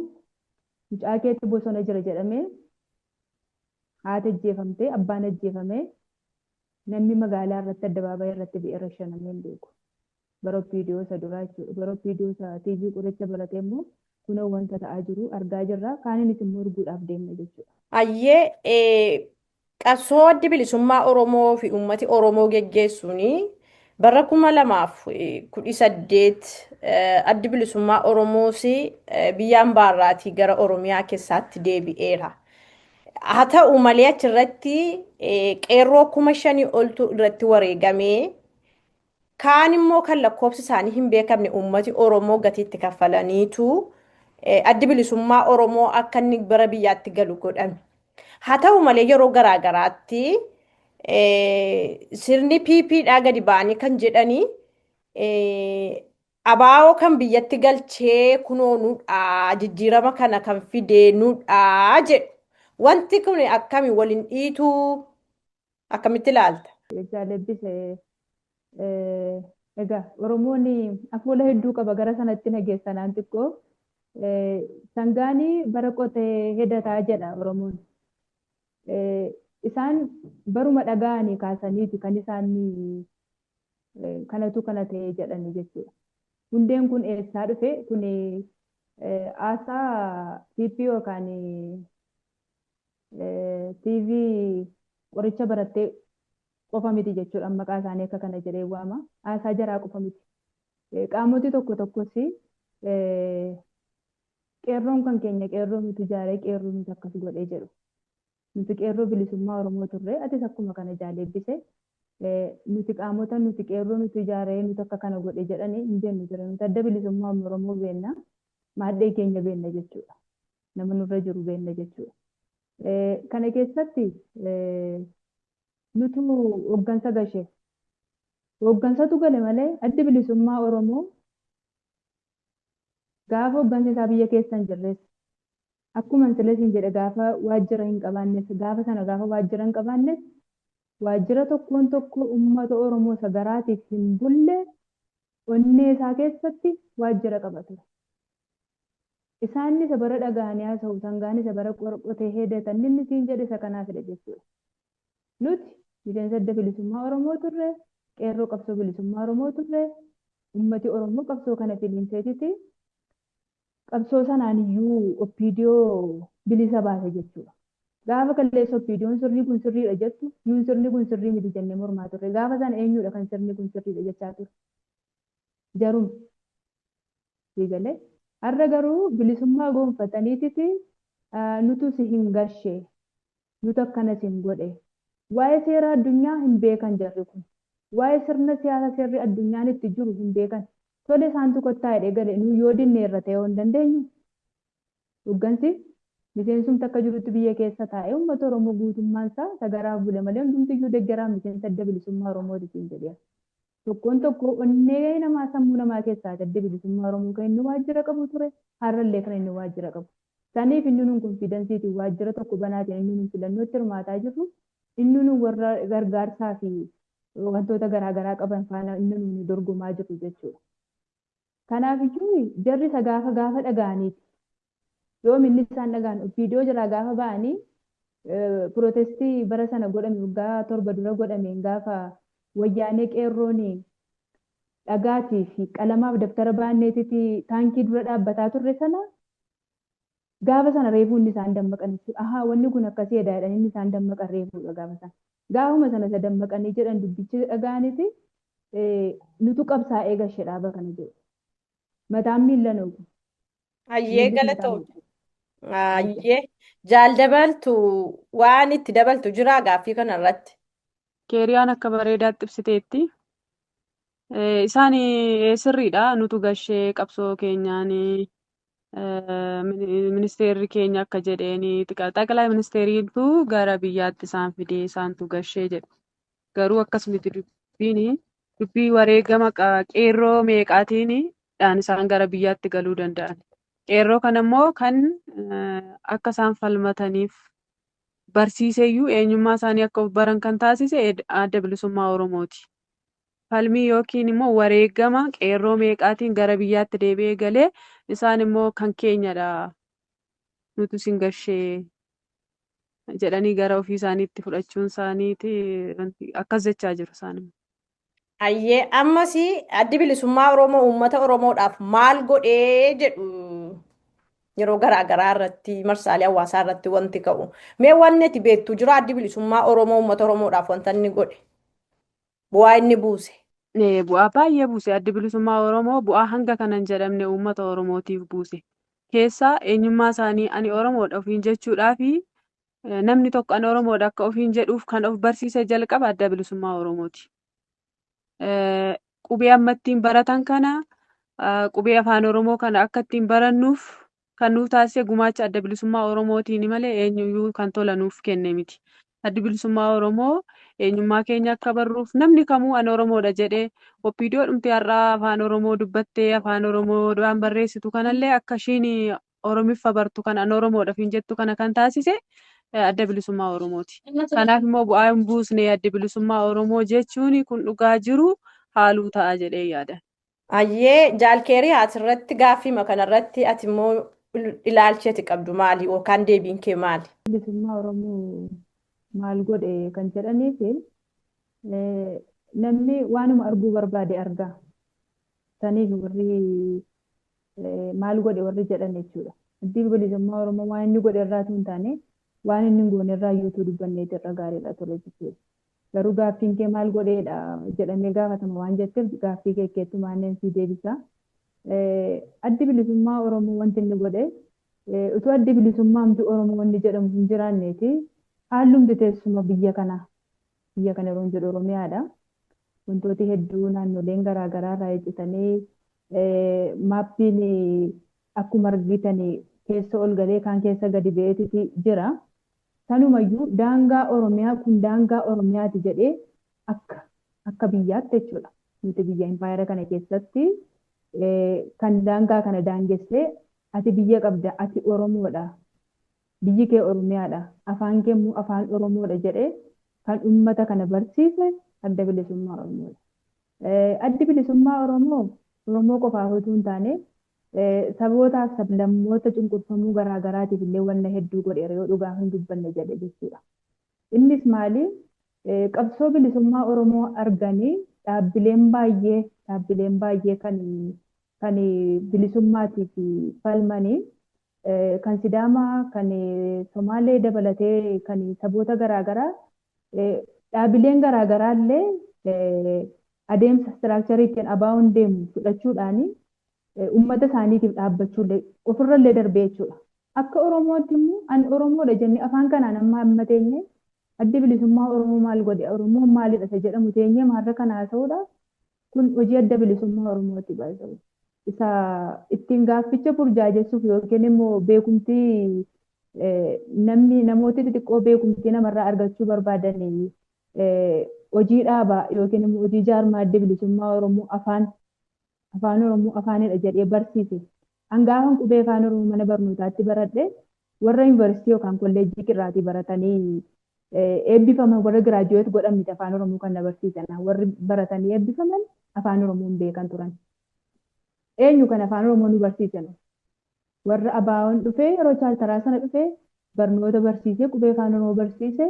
mucaa keetti bosona jira jedhamee haati ajjeefamtee, abbaan ajjeefamee, namni magaalaa irratti addabaabayii irratti ba'ee rashanamee hin beeku. Bara OPDO isa duraa jechuudha. Bara OPDO isa TV qoricha barate immoo kunoo wanta ta'aa jiru argaa jirra. Kaaninis immoo arguudhaaf deemna jechuudha. Ayyee, qabsoo Addi Bilisummaa Oromoo fi uummati Oromoo geggeessuun bara 2018 Addi Bilisummaa Oromoos biyya ambaarraatii gara Oromiyaa keessaatti deebi'eera. Haa ta'u malee, achirratti qeerroo 5,000 oltu irratti wareegamee, kaan immoo kan lakkoofsi isaanii hin beekamne uummati Oromoo gatiitti kaffalaniitu Addi Bilisummaa Oromoo akka inni bara biyyaatti galu godhame. Haa ta'u malee, yeroo garaagaraatti sirni PP dhaa gadi ba'anii kan jedhanii ABO kan biyyatti galchee kunoo nudhaa, jijjiirama kana kan fide nudhaa jedhu. Wanti kun akkami waliin dhiituu, akkamitti ilaalta? Jaalebbise, egaa Oromoon afoola hedduu qaba, gara sanatti nageessanaan xiqqoo. Sangaanii bara qotee hedataa jedha Oromoon. Isaan baruma dhaga'anii kaasaniiti kan isaan kanatu kana ta'e jedhanii jechuudha. Hundeen kun eessaa dhufe? Kun haasaa PP yookaan TV qoricha barattee qofa miti jechuudha. Maqaa isaanii akka kana jedhee waama. Haasaa jaraa qofa miti. Qaamoti tokko tokkos qeerroon kan keenya, qeerroo nuti ijaaree, qeerroo nuti akkas godhee jedhu. Nuti qeerroo bilisummaa Oromoo turre, atis akkuma kana jaalebbise. Nuti qaamota nuti qeerroo nuti ijaaree, nuti akka kana godhe jedhanii hin beennu jira. Nuti Adda Bilisummaa Oromoo beenna. Maaddee keenya beenna jechuudha. Nama nurra jiru beenna jechuudha. Kana keessatti nutu hooggansa gashee. Hooggansatu gale malee Addi Bilisummaa Oromoo gaafa hooggansi isaa biyya keessa hin jirres, akkuma silesin jedhe, gaafa waajjira hin qabaannes, gaafa sana gaafa waajjira hin qabaannes, waajjira tokkoon tokko uummata Oromoo isa garaatiif hin bulle onnee isaa keessatti waajjira qaba ture. Isaan isa bara dhaga'anii haasa'u, sangaan isa bara qotee heedatan inni siin jedhe isa kanaafidha jechuudha. Nuti miseensa Adda Bilisummaa Oromoo turre, qeerroo qabsoo bilisummaa Oromoo turre, uummati Oromoo qabsoo kana filiinseetiti qabsoo sanaan iyyuu OPDO bilisa baase jechuudha. Gaafa kaleessa OPDOn sirni kun sirriidha jettu, nuun sirni kun sirrii miti jennee mormaa turre. Gaafa sana eenyudha kan sirni kun sirriidha jechaa ture? Jaruma. Galee. Har'a garuu bilisummaa gonfataniititi nutu si hin gashe, nutu akkana si hin godhe. Waa'ee seera addunyaa hin beekan jarri kun. Waa'ee sirna siyaasa seerri addunyaan itti jiru hin beekan. Tole, isaantu kottaa jedhee gale, nu yoo dinne irra ta'ee hin dandeenyu. Hooggansi miseensumti akka jirutti biyya keessa taa'ee uummata Oromoo guutummaan isaa sagaraaf bule malee hundumtiyyuu deeggaraa miseensa Adda Bilisummaa Oromooti siin jedheera. Tokkoon tokko onnee namaa, sammuu namaa keessaa Adda Bilisummaa Oromoo kan inni waajjira qabu ture, har'allee kan inni waajjira qabu. Saniif inni nun confidenceiitiin waajjira tokko banaatiin inni nun filannootti hirmaataa jirru, inni nun warra gargaarsaa fi wantoota garaagaraa qaban faana inni nun dorgomaa jirru jechuudha. Kanaafiyyuu jarri isa gaafa dhaga'aniiti. Yoom inni isaan dhaga'an? Viidiyoo jalaa gaafa ba'anii protestii bara sana godhame, waggaa 7 dura godhameen, gaafa Wayyaanee qeerroon dhagaatii fi qalamaaf daftara baanneetiti taankii dura dhaabbataa turre sana, gaafa sana reefuu inni isaan dammaqan jechuudha. Ahaa, wanni kun akkasii jedha jedhanii inni isaan dammaqan reefuudha gaafa sana. Gaafuma sana isa dammaqanii jedhan dubbichi dhaga'aniiti nutu qabsaa'ee gashe dhaaba kana jedhu. Mataan miilla noogu. Hayyee Miillis mataa galatoomne. noogu. Hayyee. Hayyee jaal dabaltu waan itti dabaltu jira gaaffii kana irratti. Keeriyaan akka bareedaatti ibsiteetti. Isaan sirriidha. Nutu gashee qabsoo keenyaan ministeerri keenya akka jedheen xaqalaa ministeeriitu gara biyyaatti isaan fidee isaantu gashee jedhu. Garuu akkas miti dubbiin dubbii wareegama qeerroo meeqaatiin dhaan isaan gara biyyaatti galuu danda'an. Qeerroo kana immoo kan akka isaan falmataniif barsiiseyyuu eenyummaa isaanii akka of baran kan taasise Adda Bilisummaa Oromooti. Falmii yookiin immoo wareegama qeerroo meeqaatiin gara biyyaatti deebi'ee galee isaan immoo kan keenyadha nutu isin gashee jedhanii gara ofii isaaniitti fudhachuun isaaniiti wanti akkas jechaa jiru isaan immoo. Hayyee ammas addi bilisummaa Oromoo uummata Oromoodhaaf maal godhee jedhu yeroo garaa garaa irratti marsaalee hawaasaa irratti wanti ka'u. Mee wanni ati beektu jira addi bilisummaa Oromoo uummata Oromoodhaaf wanta inni godhe bu'aa inni buuse. Bu'aa baay'ee buuse. Addi Bilisummaa Oromoo bu'aa hanga kana hin jedhamne uummata Oromootiif buuse. Keessaa eenyummaa isaanii ani Oromoodha ofiin jechuudhaa fi namni tokko ani Oromoodha akka ofiin jedhuuf kan of barsiise jalqaba Adda Bilisummaa Oromooti. Qubee amma ittiin baratan kana qubee afaan Oromoo kana akka ittiin barannuuf kan nuuf taasise gumaacha Adda Bilisummaa Oromootiin malee eenyuyyuu kan tola nuuf kenne miti. Addi Bilisummaa Oromoo eenyummaa keenya akka barruuf namni kamuu ani Oromoodha jedhee OPDO dhumte har'aa afaan Oromoo dubbattee afaan Oromoo waan barreessitu kanallee akka ishiin Oromiffa bartu kan ani Oromoodha ofiin jettu kana kan taasise Adda Bilisummaa Oromooti. Kanaaf immoo bu'aa hin buusne Addi Bilisummaa Oromoo jechuun kun dhugaa jiru haaluu ta'a jedhee yaada. Hayyee jaalkeerii asirratti gaaffii kanarratti ati immoo ilaalchi ati qabdu maali yookaan deebiin kee maali? Bilisummaa Oromoo maal godhe kan jedhaniif namni waanuma arguu barbaade argaa. Saniif warri maal godhe warri jedhan jechuudha. Addi bilisummaa Oromoo waan inni godhe irraa hin taane waan inni hin goone irraa iyyuu dubbanneeti irra gaariidha ture jechuudha. Garuu gaaffiin kee maal godheedha jedhamee gaafatama waan jetteef gaaffii kee keettu maanneen si deebisa. Addi bilisummaa Oromoo wanti inni godhe utuu addi bilisummaa Oromoo wanni jedhamu hin jiraanneeti hallumti teessuma biyya kanaa biyya kana yeroo jedhu Oromiyaadha. Wantooti hedduu naannoleen garaagaraa irraa ejjetanii maappiin akkuma argitan keessa ol galee kaan keessa gadi ba'eetiti jira. Sanumayyuu daangaa Oromiyaa kun daangaa Oromiyaati jedhee akka biyyaatti jechuudha. Nuti biyya impaayera kana keessatti kan daangaa kana daangessee ati biyya qabda ati Oromoodha biyyi kee Oromiyaadha afaan kee immoo afaan Oromoodha jedhee kan uummata kana barsiise Adda Bilisummaa Oromoodha. Addi Bilisummaa Oromoo Oromoo qofaaf utuu hin taane sabootaaf sablammoota cunqurfamuu garaagaraatiif illee wanna hedduu godheera yoo dhugaa hin dubbanne jedhe jechuudha. Innis maali? Qabsoo bilisummaa Oromoo arganii dhaabbileen baay'ee kan bilisummaatiif falmanii kan Sidaamaa, kan Somaalee dabalatee kan saboota garaagaraa dhaabbileen garaagaraa illee adeemsa istiraakcharii ittiin ABO'n deemu fudhachuudhaani uummata isaaniitiif dhaabbachuu illee ofirra illee darbee jechuudha. Akka Oromootti immoo ani Oromoodha jennee afaan kanaan amma amma teenyee addi bilisummaa Oromoo maal godhe Oromoon maalidha isa jedhamu teenyee maarra kana haasa'uudha. Kun hojii adda bilisummaa Oromooti baay'ee. Isa ittiin gaafficha burjaajessuuf yookiin immoo beekumtii namni namooti xixiqqoo beekumtii namarraa argachuu barbaadan hojii dhaabaa yookiin immoo hojii jaarmaa adda bilisummaa Oromoo afaan Oromoo afaanidha jedhee barsiise. Hangaafan qubee afaan Oromoo mana barnootaatti baradhe warra yuunivarsiitii yookaan kolleejjii qirraatii baratanii eebbifaman warra giraajuweet godhan miti afaan Oromoo kan na barsiisan warri baratanii eebbifaman afaan Oromoo hin beekan turan. Eenyu kan afaan Oromoo nu barsiisan? Warra ABO'n dhufee yeroo chaartaraa sana dhufee barnoota barsiisee qubee afaan Oromoo barsiise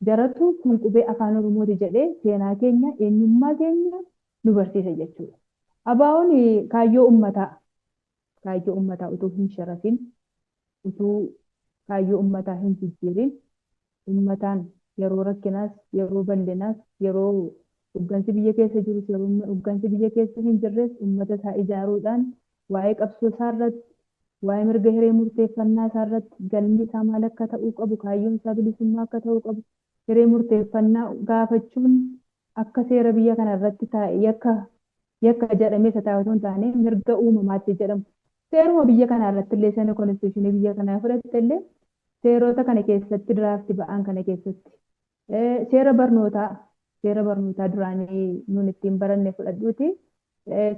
jaratu kun qubee afaan Oromooti jedhee seenaa keenya eenyummaa keenya nu barsiise jechuudha. ABO'n kaayyoo uummataa utuu hin sharafin utuu kaayyoo uummataa hin jijjiirin uummataan Yeroo rakkinaas, yeroo bal'inaas, yeroo hoggansi biyya keessa jirus, yeroo hoggansi biyya keessa hin jirres uummata isaa ijaaruudhaan waa'ee qabsoo isaa irratti, waa'ee mirga hiree murteeffannaa isaa irratti galmi isaa maal akka ta'uu qabu, kaayyoon isaa bilisummaa akka ta'uu qabu, hiree murteeffannaa gaafachuun akka seera biyya kana irratti taa'e yakka jedhamee isa taa'u osoo hin taane mirga uumamaatti jedhamu. Seeruma biyya kanaa irratti illee seera konstituushinii biyya kanaa fudhatte illee seerota kana keessatti diraafti ba'an kana keessatti seera barnootaa duraanii nun ittiin baranne fudhadhuuti.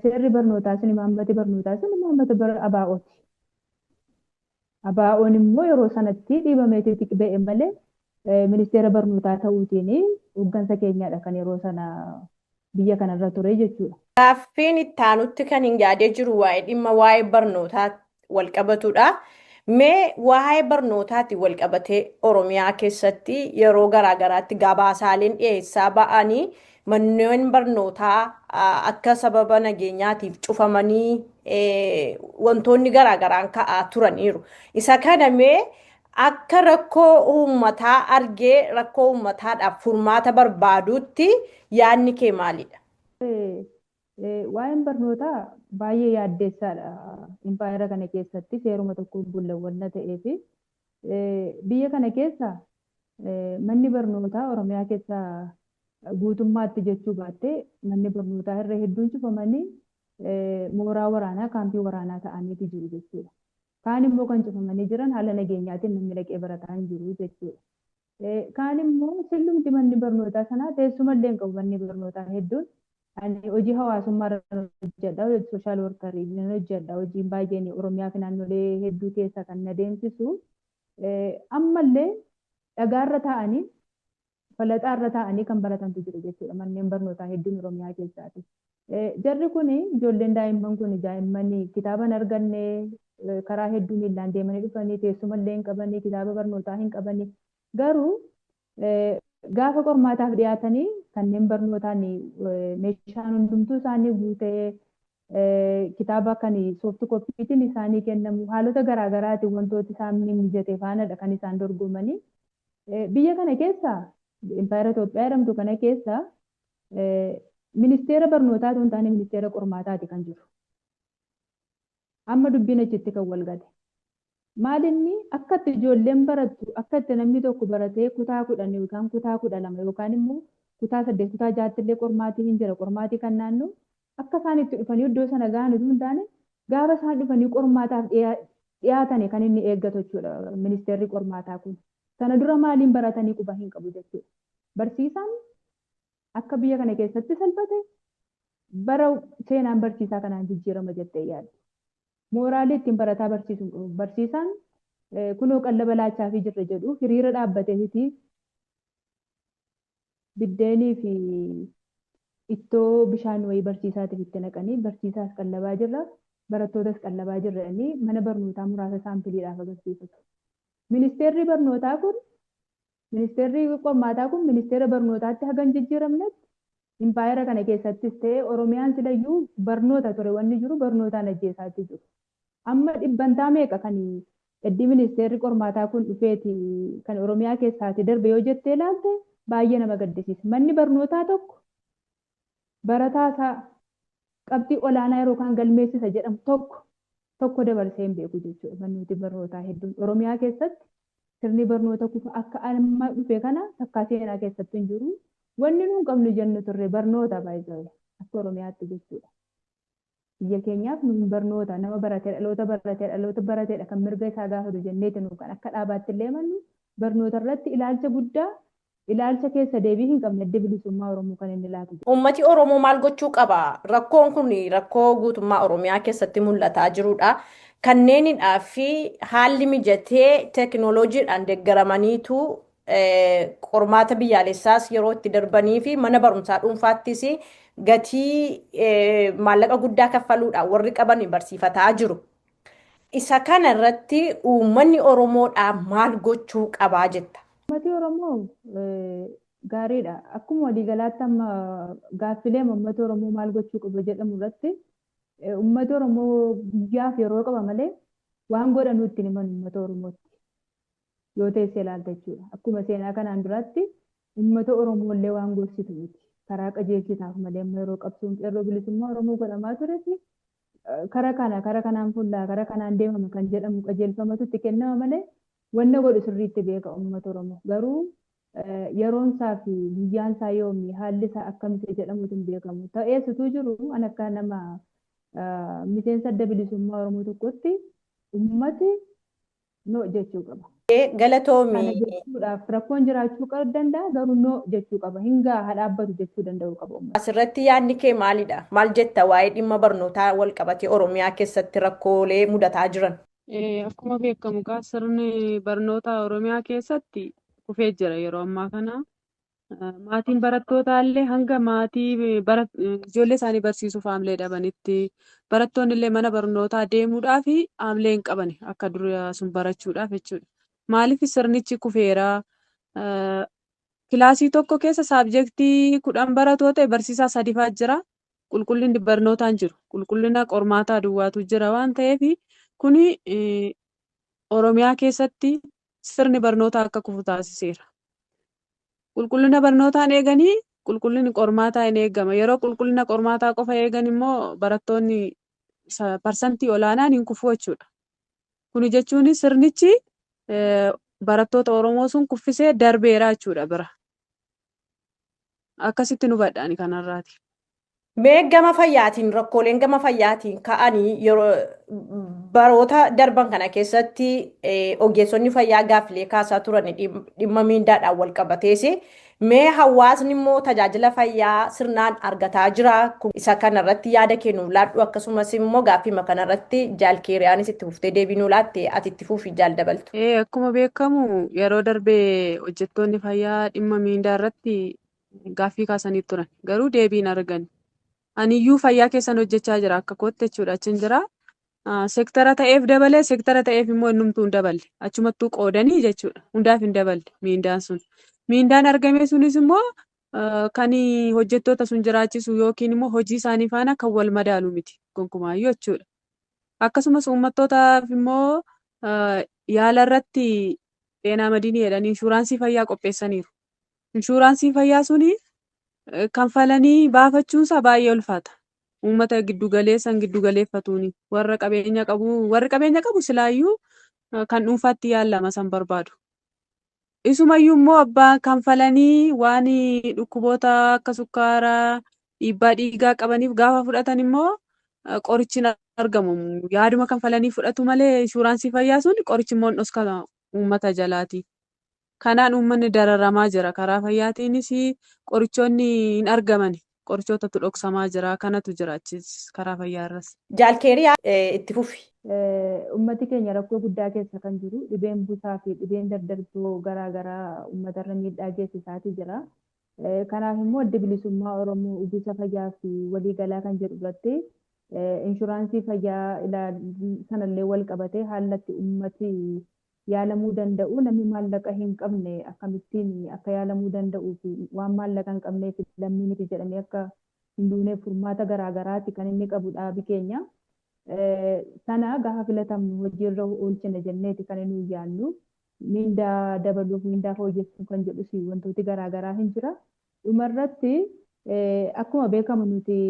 Seerri barnootaa sun, imaammati barnootaa sun imaammata bara ABO'ti. ABO'n immoo yeroo sanatti dhiibameeti ba'e malee ministeera barnootaa ta'uutiin hooggansa keenyadha kan yeroo sana biyya kanarra ture jechuudha. Gaaffiin itti aanutti kan hin yaadee jiru waa'ee dhimma waa'ee barnootaa wal qabatudha. Mee waa'ee barnootaatti wal qabatee Oromiyaa keessatti yeroo garaagaraatti gabaasaaleen dhiyeessaa ba'anii manneen barnootaa akka sababa nageenyaatiif cufamanii wantoonni garaagaraan ka'aa turaniiru. Isa kana mee akka rakkoo uummataa argee rakkoo uummataadhaaf furmaata barbaadutti yaadni kee maalidha? Waa'een barnootaa baay'ee yaaddeessaadha. Impaayera kana keessatti seeruma tokko bulla wanna ta'eef biyya kana keessa manni barnootaa Oromiyaa keessa guutummaatti jechuu baattee manni barnootaa irra hedduun cufamanii mooraa waraanaa, kaampii waraanaa ta'aniiti jiru jechuudha. Kaan immoo kan cufamanii jiran haala nageenyaatiin namni dhaqee barataa hin jiru jechuudha. Kaan immoo sillumti manni barnootaa sanaa teessuma illee hin qabu manni barnootaa hedduun. Ani hojii hawaasummaa irra hojjedha, social workerii nan hojjedha. Hojiin baay'een Oromiyaa fi naannolee hedduu keessa kan na deemsisu. Ammallee dhagaarra taa'anii, falaxaarra taa'anii kan baratantu jiru jechuudha manneen barnootaa hedduun Oromiyaa keessaati. Jarri kun, ijoolleen daa'imman kun, daa'imman kitaaba hin arganne, karaa hedduu miillaan deemanii dhufanii, teessuma illee hin qabanii, kitaaba barnootaa hin qabanii, garuu gaafa qormaataaf dhiyaatanii kanneen barnootaan meeshaan hundumtuu isaanii guutee, kitaaba kan soft copyitiin isaanii kennamu, haalota garaagaraatiin wantooti isaan mijate faanadha kan isaan dorgomanii. Biyya kana keessa, impaayera Itoophiyaa jedhamtu kana keessa, ministeera barnootaa otoo hin taane ministeera qormaataati kan jiru. Amma dubbiin achitti kan wal gate. Maalinni akka itti ijoolleen barattu, akka itti namni tokko baratee kutaa 10 yookaan kutaa 12 yookaan immoo kutaa 8, kutaa 6tti illee qormaatii hin jira, qormaatii kan naannoo akka isaan itti dhufanii iddoo sana gahan utuu hin taane gaafa isaan dhufanii qormaataaf dhiyaatan kan inni eeggatu jechuudha ministeerri qormaataa kun. Sana dura maaliin baratanii quba hin qabu jechuudha. Barsiisaan akka biyya kana keessatti salphate bara seenaan barsiisaa kanaan jijjiirama jettee yaaddu. Mooraalii ittiin barataa barsiisuu hin qabu. Barsiisaan kunoo qallaba laachaa fi jirra jedhu hiriira dhaabbateeti biddeenii fi ittoo bishaan wayii barsiisaatiif itti naqanii, barsiisaas qallabaa jirra, barattootas qallabaa jirra jedhanii mana barnootaa muraasa sampleiidhaaf agarsiifatu. Ministeerri barnootaa kun, ministeerri qormaataa kun ministeera barnootaatti haga hin jijjiiramnetti impaayera kana keessattis ta'ee Oromiyaan silayyuu barnoota ture, wanni jiru barnootaan ajjeesaatti jiru. Amma dhibbantaa meeqa kan eddii ministeerri qormaataa kun dhufeeti kan Oromiyaa keessaati darbe yoo jettee ilaalte baay'ee nama gaddisiisa. Manni barnootaa tokko barataa isaa qabxii olaanaa yeroo kaan galmeessisa jedhamu tokko tokko dabarsee hin beeku jechuudha. Mannooti barnootaa hedduun Oromiyaa keessatti sirni barnoota kufa akka amma dhufe kana takkaa seenaa keessatti hin jiru. Wanni nuun qabnu jennu turre barnoota baay'ee akka Oromiyaatti jechuudha. Biyya keenyaaf nuun barnoota, nama baratee, dhaloota baratee, dhaloota barateedha kan mirga isaa gaafatu jenneeti nu kan akka dhaabaatti illee mannu barnoota irratti ilaalcha guddaa, ilaalcha keessa deebii hin qabne Adda Bilisummaa Oromoo kan inni laatu. Uummati Oromoo maal gochuu qaba? Rakkoon kun rakkoo guutummaa Oromiyaa keessatti mul'ataa jirudha. Kanneenidhaa fi haalli mijatee teekinooloojiidhaan deeggaramaniitu qormaata biyyaalessaas yeroo itti darbanii fi mana barumsaa dhuunfaattis gatii maallaqa guddaa kaffaluudhaan warri qaban barsiifataa jiru. Isa kana irratti uummanni Oromoodhaa maal gochuu qabaa jetta? Uummati Oromoo gaariidha. Akkuma waliigalaatti amma gaaffilee uummati Oromoo maal gochuu qaba jedhamu irratti uummati Oromoo guyyaaf yeroo qaba malee waan godhanuu ittiin himan uummata Oromootti yoo teessee ilaalte jechuudha. Akkuma seenaa kanaan duratti Uummata Oromoo illee waan gorsitu miti. Karaa qajeelchitaaf malee amma yeroo qabsoon qeerroo bilisummaa Oromoo godhamaa tures kara kana kara kanaan fullaa kara kanaan deemama kan jedhamu qajeelfamatu itti kennama malee wanna godhu sirriitti beeka uummata Oromoo. Garuu yeroon isaa fi guyyaan isaa yoomi, haalli isaa akkamisa jedhamutu hin beekamu. Ta'ees utuu jiru an akka nama miseensa Adda Bilisummaa Oromoo tokkotti uummati no jechuu qaba. Galatoomi. Kana jechuudhaaf rakkoon jiraachuu danda'a, garuu no jechuu qaba. Hin gaha, dhaabbatu jechuu danda'uu qaba uummati. Asirratti yaadni kee maalidha? Maal jetta waa'ee dhimma barnootaa wal qabatee Oromiyaa keessatti rakkoolee mudataa jiran? Akkuma beekamu gaa sirni barnoota Oromiyaa keessatti kufee jira yeroo ammaa kana. Maatiin barattootaa illee hanga maatii ijoollee isaanii barsiisuuf haamilee dhabanitti, barattoonni illee mana barnootaa deemuudhaaf haamilee hin qaban akka dura sun barachuudhaaf jechuudha. Maaliif sirnichi kufeera? Kilaasii tokko keessa saabjektii 10 baratu ta'e barsiisaa sadifaa jira. Qulqullinni barnootaa hin jiru. Qulqullina qormaataa duwwaatu jira waan ta'eef kuni Oromiyaa keessatti sirni barnootaa akka kufu taasiseera. Qulqullina barnootaan eeganii qulqullinni qormaataa hin eegama. Yeroo qulqullina qormaataa qofa eegan immoo barattoonni parsantii olaanaan hin kufu jechuudha. Kuni jechuun sirnichi barattoota Oromoo sun kuffisee darbeera jechuudha bira. Akkasitti nu badhaani kanarraati. Mee gama fayyaatiin, rakkooleen gama fayyaatiin ka'anii yeroo baroota darban kana keessatti ogeessonni fayyaa gaaffilee kaasaa turan dhimma miindaadhaan wal qabatees, mee hawaasni immoo tajaajila fayyaa sirnaan argataa jira? Isa kanarratti yaada kennuuf laadhu, akkasumas immoo gaaffii kanarratti jaalkeeriyaanis itti fuftee deebii nuu laatte, ati itti fufi jaal dabaltu. Akkuma beekamu yeroo darbee hojjettoonni fayyaa dhimma miindaa irratti gaaffii kaasanii turan, garuu deebii hin arganne. Aniyyuu fayyaa keessan hojjechaa jira akka kootti jechuudha, achiin jira. Seektara ta'eef dabalee, seektara ta'eef immoo innumtuu hin daballe. Achumattuu qoodanii jechuudha. Hundaaf hin daballe miindaan sun. Miindaan argame sunis immoo kan hojjettoota sun jiraachisu yookiin immoo hojii isaanii faana kan wal madaalu miti gonkumaayyuu jechuudha. Akkasumas uummattootaaf immoo yaala irratti xeenaa madiinii jedhanii inshuraansii fayyaa qopheessaniiru. Inshuraansii fayyaa suni kanfalanii baafachuunsaa baay'ee ulfaata. Uummata giddu galeessan giddu galeeffatuuni. Warra qabeenya qabu, warri qabeenya qabu silaayyuu kan dhuunfaatti yaallama san barbaadu. Isumayyuu immoo abbaa kanfalanii waan dhukkuboota akka sukkaaraa, dhiibbaa dhiigaa qabaniif gaafa fudhatan immoo qorichi hin argamu. Yaaduma kanfalanii fudhatu malee inshuraansii fayyaa sun qorichi immoo hin dhoskama uummata jalaati. Kanaan uummanni dararamaa jira. Karaa fayyaatiinis qorichoonni hin argaman. Qorichootatu dhoksamaa jira. Kanatu jira achis karaa fayyaa irras. Jaalkeeriyaa, itti fufi. Uummati keenya rakkoo guddaa keessa kan jiru, dhibeen busaa fi dhibeen daddarboo garaa garaa uummatarra miidhaa geessisaati jira. Kanaaf immoo Adda Bilisummaa Oromoo uwwisa fayyaa fi waliigalaa kan jedhu irratti inshuraansii fayyaa sanallee wal qabatee haalatti uummati yaalamuu danda'u, namni maallaqa hin qabne akkamittiin akka yaalamuu danda'uu fi waan maallaqa hin qabneef lammii miti jedhamee akka hin duuneef furmaata garaa garaati kan inni qabu dhaabi keenya. Sana gaafa filatamnu hojiirra oolchina jenneeti kan inni yaadnu. Miindaa dabaluuf, miindaa fooyyessuu kan jedhus wantooti garaa garaa hin jira. Dhumarratti akkuma beekamu nuti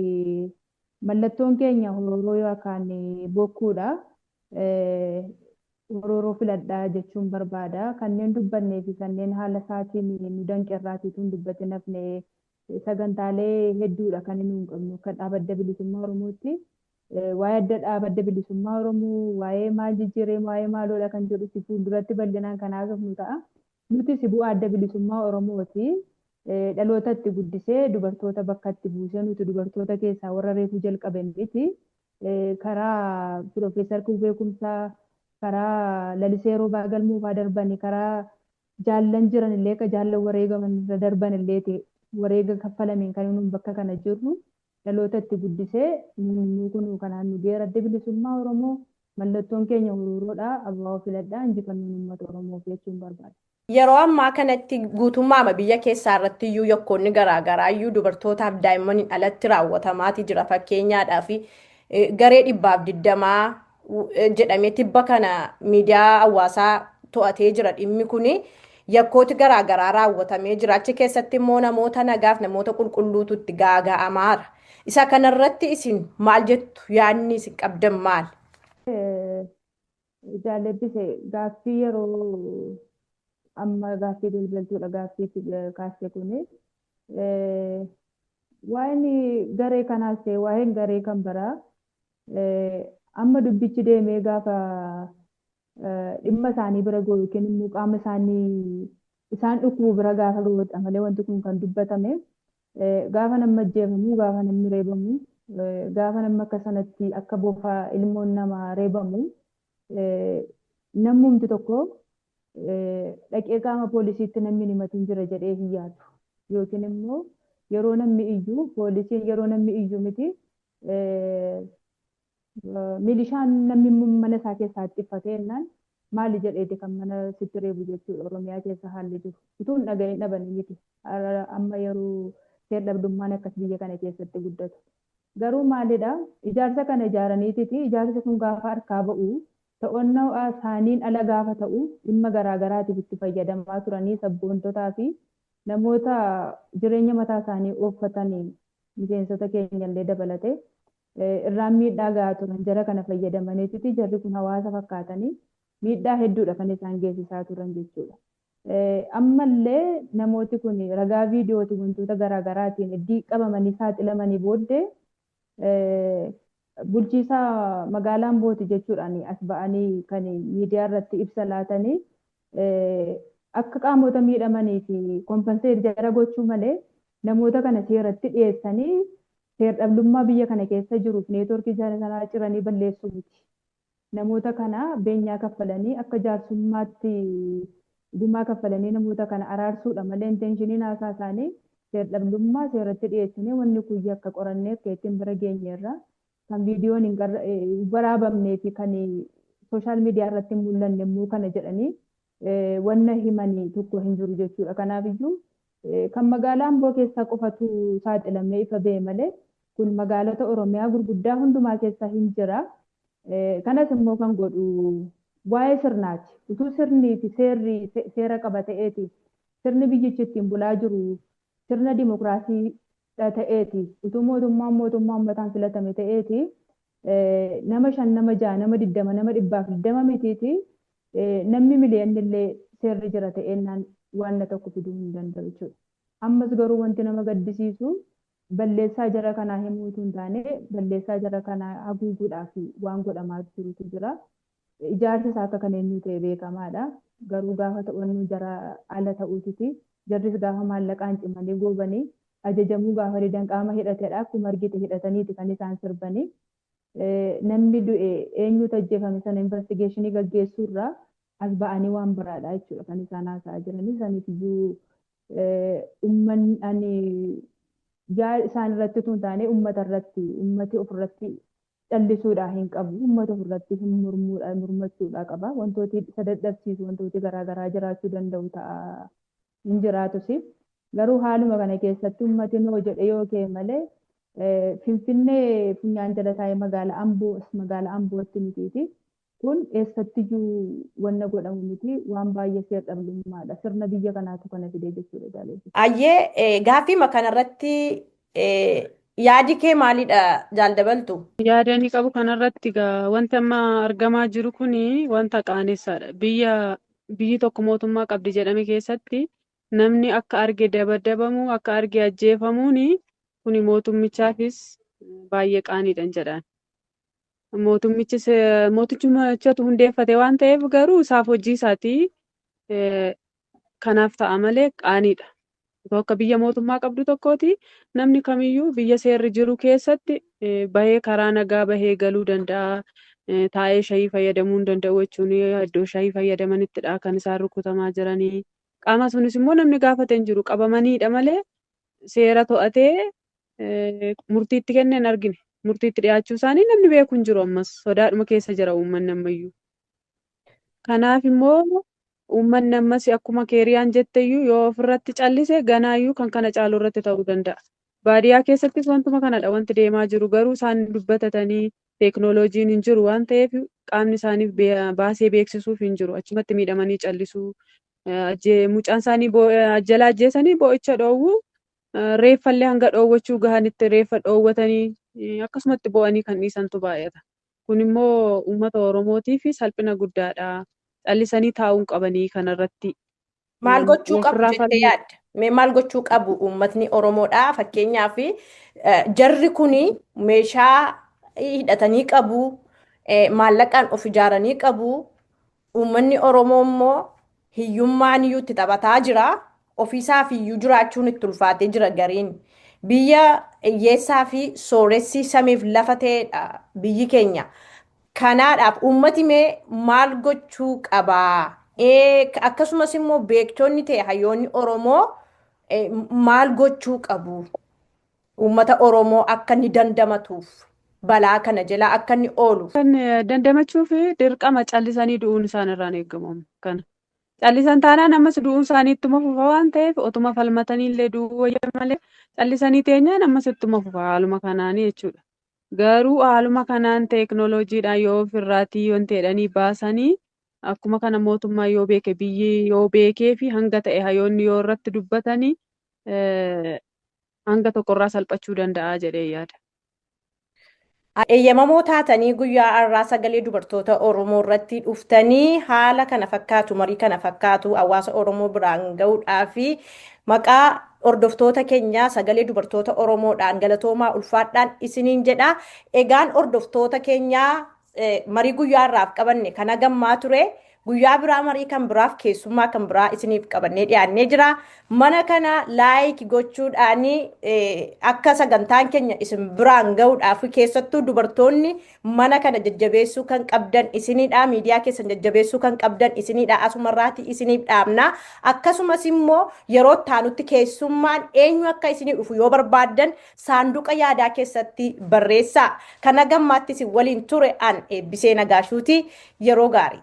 mallattoon keenya horooroo yookaan bokkuudha. Horooroo filadhaa jechuun barbaada. Kanneen dubbannee fi kanneen haala isaatiin nu danqerraatiitu hin dubbatin hafne, sagantaalee hedduudha kan inni hin qabnu akka dhaaba Adda Bilisummaa Oromootti. Waa'ee adda dhaaba Adda Bilisummaa Oromoo, waa'ee maal jijjiiree, waa'ee maaloodha kan jedhu fuulduratti bal'inaan kan haasofnu ta'a. Nutis bu'aa Adda Bilisummaa Oromooti. Dhaloota itti guddisee dubartoota bakka itti buusee, nuti dubartoota keessaa warra reefuu jalqabe miti. Karaa Piroofeesar Kuufee Kumsaa, karaa Lalisee Roobaa Galmoo fa'aa darbanii, karaa jaallan jiran illee akka jaallan wareegaman irra darban illee wareega kaffalameen kan nuun bakka kana jirru, dhaloota itti guddisee nu kun kanaan nu geera. Adda Bilisummaa Oromoo mallattoon keenya horooroodha. Abaaboo filadhaa, injifannoon uummata Oromoof jechuun barbaada. Yeroo ammaa kanatti guutummaa biyya keessaa irratti iyyuu yakkoonni garaagaraa iyyuu dubartootaaf daa'immaniin alatti raawwatamaati jira. Fakkeenyaadhaaf garee 120 jedhamee tibba kana miidiyaa hawaasaa to'atee jira dhimmi kuni. Yakkooti garaagaraa raawwatamee jira. Achi keessatti immoo namoota nagaaf namoota qulqulluutu itti gaaga'amaara. Isa kanarratti isin maal jettu? Yaadni isin qabdan maal? Jaal Eebbise, gaaffii yeroo amma gaaffii bilbiltuudha gaaffii kaaste kuni. Waa'een garee kanaas ta'e waa'een garee kan biraa amma dubbichi deemee gaafa dhimma isaanii bira ga'u yookiin immoo qaama isaanii isaan dhukkubu bira gaafa ga'udha malee wanti kun kan dubbatame gaafa namni ajjeefamu, gaafa namni reebamu, gaafa namni akka sanatti akka bofaa ilmoon namaa reebamu, namumti tokko dhaqee qaama poolisiitti namni himatin jira jedhee hin yaadu. Yookiin immoo yeroo namni iyyu, poolisiin yeroo namni iyyu miti, milishaan namni mana isaa keessaa ittifatee jennaan maali jedheeti kan mana sitti reebu jechuudha. Oromiyaa keessa haalli jiru. Utuu hin dhagahin dhabanii miti. Amma yeroo seer-dhabdummaan akkas biyya kana keessatti guddatu. Garuu maalidha, ijaarsa kana ijaaraniititi ijaarsi kun gaafa harkaa ba'u, to'annoo isaaniin ala gaafa ta'u, dhimma garaagaraatiif itti fayyadamaa turanii sabboontotaa fi namoota jireenya mataa isaanii ooffatanii miseensota keenya illee dabalate irraan miidhaa gahaa turan. Jara kana fayyadamaniititi jarri kun hawaasa fakkaatanii miidhaa hedduudha kan isaan geessisaa turan jechuudha. Ammallee namooti kun ragaa viidiyootiin wantoota garaagaraatiin iddii qabamanii saaxilamanii booddee bulchiisaa magaalaa Ambooti jechuudhaan as ba'anii kan miidiyaa irratti ibsa laatanii akka qaamota miidhamanii fi kompanseet jara gochuu malee namoota kana seeratti dhiyeessanii seer-dhabdummaa biyya kana keessa jiruuf neetwoorkii jara sanaa ciranii balleessuu miti. Namoota kana beenyaa kaffalanii akka jaarsummaatti gumaa kaffalanii namoota kana araarsuudha malee intenshiniin haasaa isaanii seer-dhabdummaa seeratti dhiyeessinee wanni kun yakka qorannee akka ittiin bira geenyeerra kan viidiyoon hin waraabamnee fi kan sooshaal miidiyaa irratti hin mul'anne immoo kana jedhanii wanna himanii tokko hin jiru jechuudha. Kanaafiyyuu kan magaalaa Amboo keessaa qofatu saaxilamee ifa ba'e malee kun magaalota Oromiyaa gurguddaa hundumaa keessa hin jira. Kanas immoo kan godhu waa'ee sirnaati. Utuu sirnii fi seerri seera qaba ta'eeti, sirni biyyichi ittiin bulaa jiru sirna dimokiraasii ta'eeti, utuu mootummaan mootummaa uummataan filatame ta'eeti, nama 5, nama 6, nama 20, nama 120 mitiiti, namni miliyoonni illee seerri jira ta'eennaan waan tokko fiduu hin danda'u jechuudha. Ammas garuu wanti nama gaddisiisu balleessaa jara kanaa himuu utuu hin taane balleessaa jara kanaa haguuguudhaaf waan godhamaa jirutu jira. Ijaarsi isaa akka kan eenyu ta'e beekamaadha. Garuu gaafa to'annoo jara ala ta'uutiti jarris gaafa maallaqaan cimanii goobanii ajajamuu gaafa didan qaama hidhatedha. Akkuma argite hidhataniiti kan isaan sirbanii. Namni du'e eenyutu ajjeefame sana investigeeshinii gaggeessuurraa as ba'anii waan biraadha jechuudha kan isaan haasa'aa jiranii. Saniif iyyuu uummanni ani yaa isaan irratti utuu hin taane uummata irratti, uummati ofirratti callisuudhaa hin qabu. Uummata ofirratti hin mormuudha mormachuudhaa qaba. Wantooti isa dadhabsiisu wantooti garaagaraa jiraachuu danda'u ta'a, hin jiraatus. Garuu haaluma kana keessatti uummati noo jedhe yoo ka'e malee Finfinnee funyaan jala taa'ee magaalaa Amboo magaalaa Ambootti mitiiti. Kun eessattiyyuu wanna godhamu miti, waan baay'ee seer-dhabdummaadha. Sirna biyya kanaatu kana fide jechuudha jaalladhu. Ayyee, gaaffiima kanarratti yaadi kee maalidha, Jaaldabaltu? Yaada inni qabu kanarratti egaa wanti amma argamaa jiru kuni wanta qaanessaadha. Biyyi tokko mootummaa qabdi jedhame keessatti namni akka arge dabadabamu, akka arge ajjeefamuuni kuni mootummichaafis baay'ee qaaniidha jedhaan. Mootummichis mootichumatu hundeeffate waan ta'eef garuu isaaf hojii isaati kanaaf ta'a malee qaaniidha. Otoo akka biyya mootummaa qabdu tokkooti namni kamiyyuu biyya seerri jiru keessatti bahee karaa nagaa bahee galuu danda'a. Taa'ee shayii fayyadamuu hin danda'u jechuun iddoo shayii fayyadamanittidha kan isaan rukutamaa jiranii. Qaama sunis immoo namni gaafate hin jiru, qabamaniidha malee seera to'atee murtiitti kenne hin argine. Murtiitti dhiyaachuu isaanii namni beeku hin jiru, ammas sodaadhuma keessa jira uummanni ammayyuu. Kanaaf immoo uummanni ammas akkuma Keeriyaan jetteyyuu yoo ofirratti callise ganaayyuu kan kana caalu irratti ta'uu danda'a. Baadiyyaa keessattis wantuma kanadha wanti deemaa jiru, garuu isaan dubbatatanii teeknooloojiin hin jiru waan ta'eef qaamni isaaniif baasee beeksisuuf hin jiru. Achumatti miidhamanii callisuu. Mucaan isaanii jala ajjeesanii boo'icha dhoowwu, reeffallee hanga dhoowwachuu gahanitti reeffa dhoowwatanii akkasumatti boo'anii kan dhiisantu baay'ata. Kun immoo uummata Oromootiif salphina guddaadha. Callisanii taa'uu qabanii kanarratti. Maal gochuu qabu jettee yaadda? Mee maal gochuu qabu uummatni Oromoodhaa? Fakkeenyaaf, jarri kuni meeshaa hidhatanii qabu, maallaqaan of ijaaranii qabu. Uummanni Oromoo immoo hiyyummaan iyyuu itti taphataa jira. Ofiisaaf iyyuu jiraachuun itti ulfaatee jira gariin. Biyya hiyyeessaa fi sooressi samiif lafa ta'edha biyyi keenya. Kanaadhaaf uummati mee maal gochuu qabaa? Akkasumas immoo beektonni ta'e hayyoonni Oromoo maal gochuu qabu? Uummata Oromoo akka inni dandamatuuf, balaa kana jala akka inni ooluuf. Kan dandamachuuf dirqama callisanii du'uun isaan irraan eegamu kana. Callisan taanaan ammas du'uun isaanii ittuma fufa waan ta'eef, otuma falmatanii illee du'uu wayya malee callisanii teenyaan ammas ittuma fufa haaluma kanaanii jechuudha. Garuu haaluma kanaan teeknooloojiidhaan yoo ofirraatii wanti jedhanii baasanii, akkuma kana mootummaa yoo beeke, biyyi yoo beekee fi hanga ta'e hayyoonni yoo irratti dubbatanii, hanga tokkorraa salphachuu danda'a jedhee yaada. Eeyyamamoo taatanii guyyaa har'aa Sagalee Dubartoota Oromoo irratti dhuftanii haala kana fakkaatu, marii kana fakkaatu hawaasa Oromoo biraan gahuudhaa fi maqaa hordoftoota keenyaa Sagalee Dubartoota Oromoodhaan galatoomaa, ulfaadhaan isiniin jedha. Egaan hordoftoota keenyaa, marii guyyaa har'aaf qabanne kana gammaa ture. Guyyaa biraa marii kan biraaf keessummaa kan biraa isiniif qabannee dhiyaannee jira. Mana kana like gochuudhaan akka sagantaan keenya isin biraan gahuudhaaf, keessattuu dubartoonni mana kana jajjabeessuu kan qabdan isinidha. Miidiyaa keessan jajjabeessuu kan qabdan isinidha. Asumarraati isiniif dhaabna. Akkasumas immoo yeroo taanutti keessummaan eenyu akka isinii dhufu yoo barbaaddan saanduqa yaadaa keessatti barreessaa. Kana gammaatti isin waliin ture an Eebbisee Nagaashuuti. Yeroo gaarii.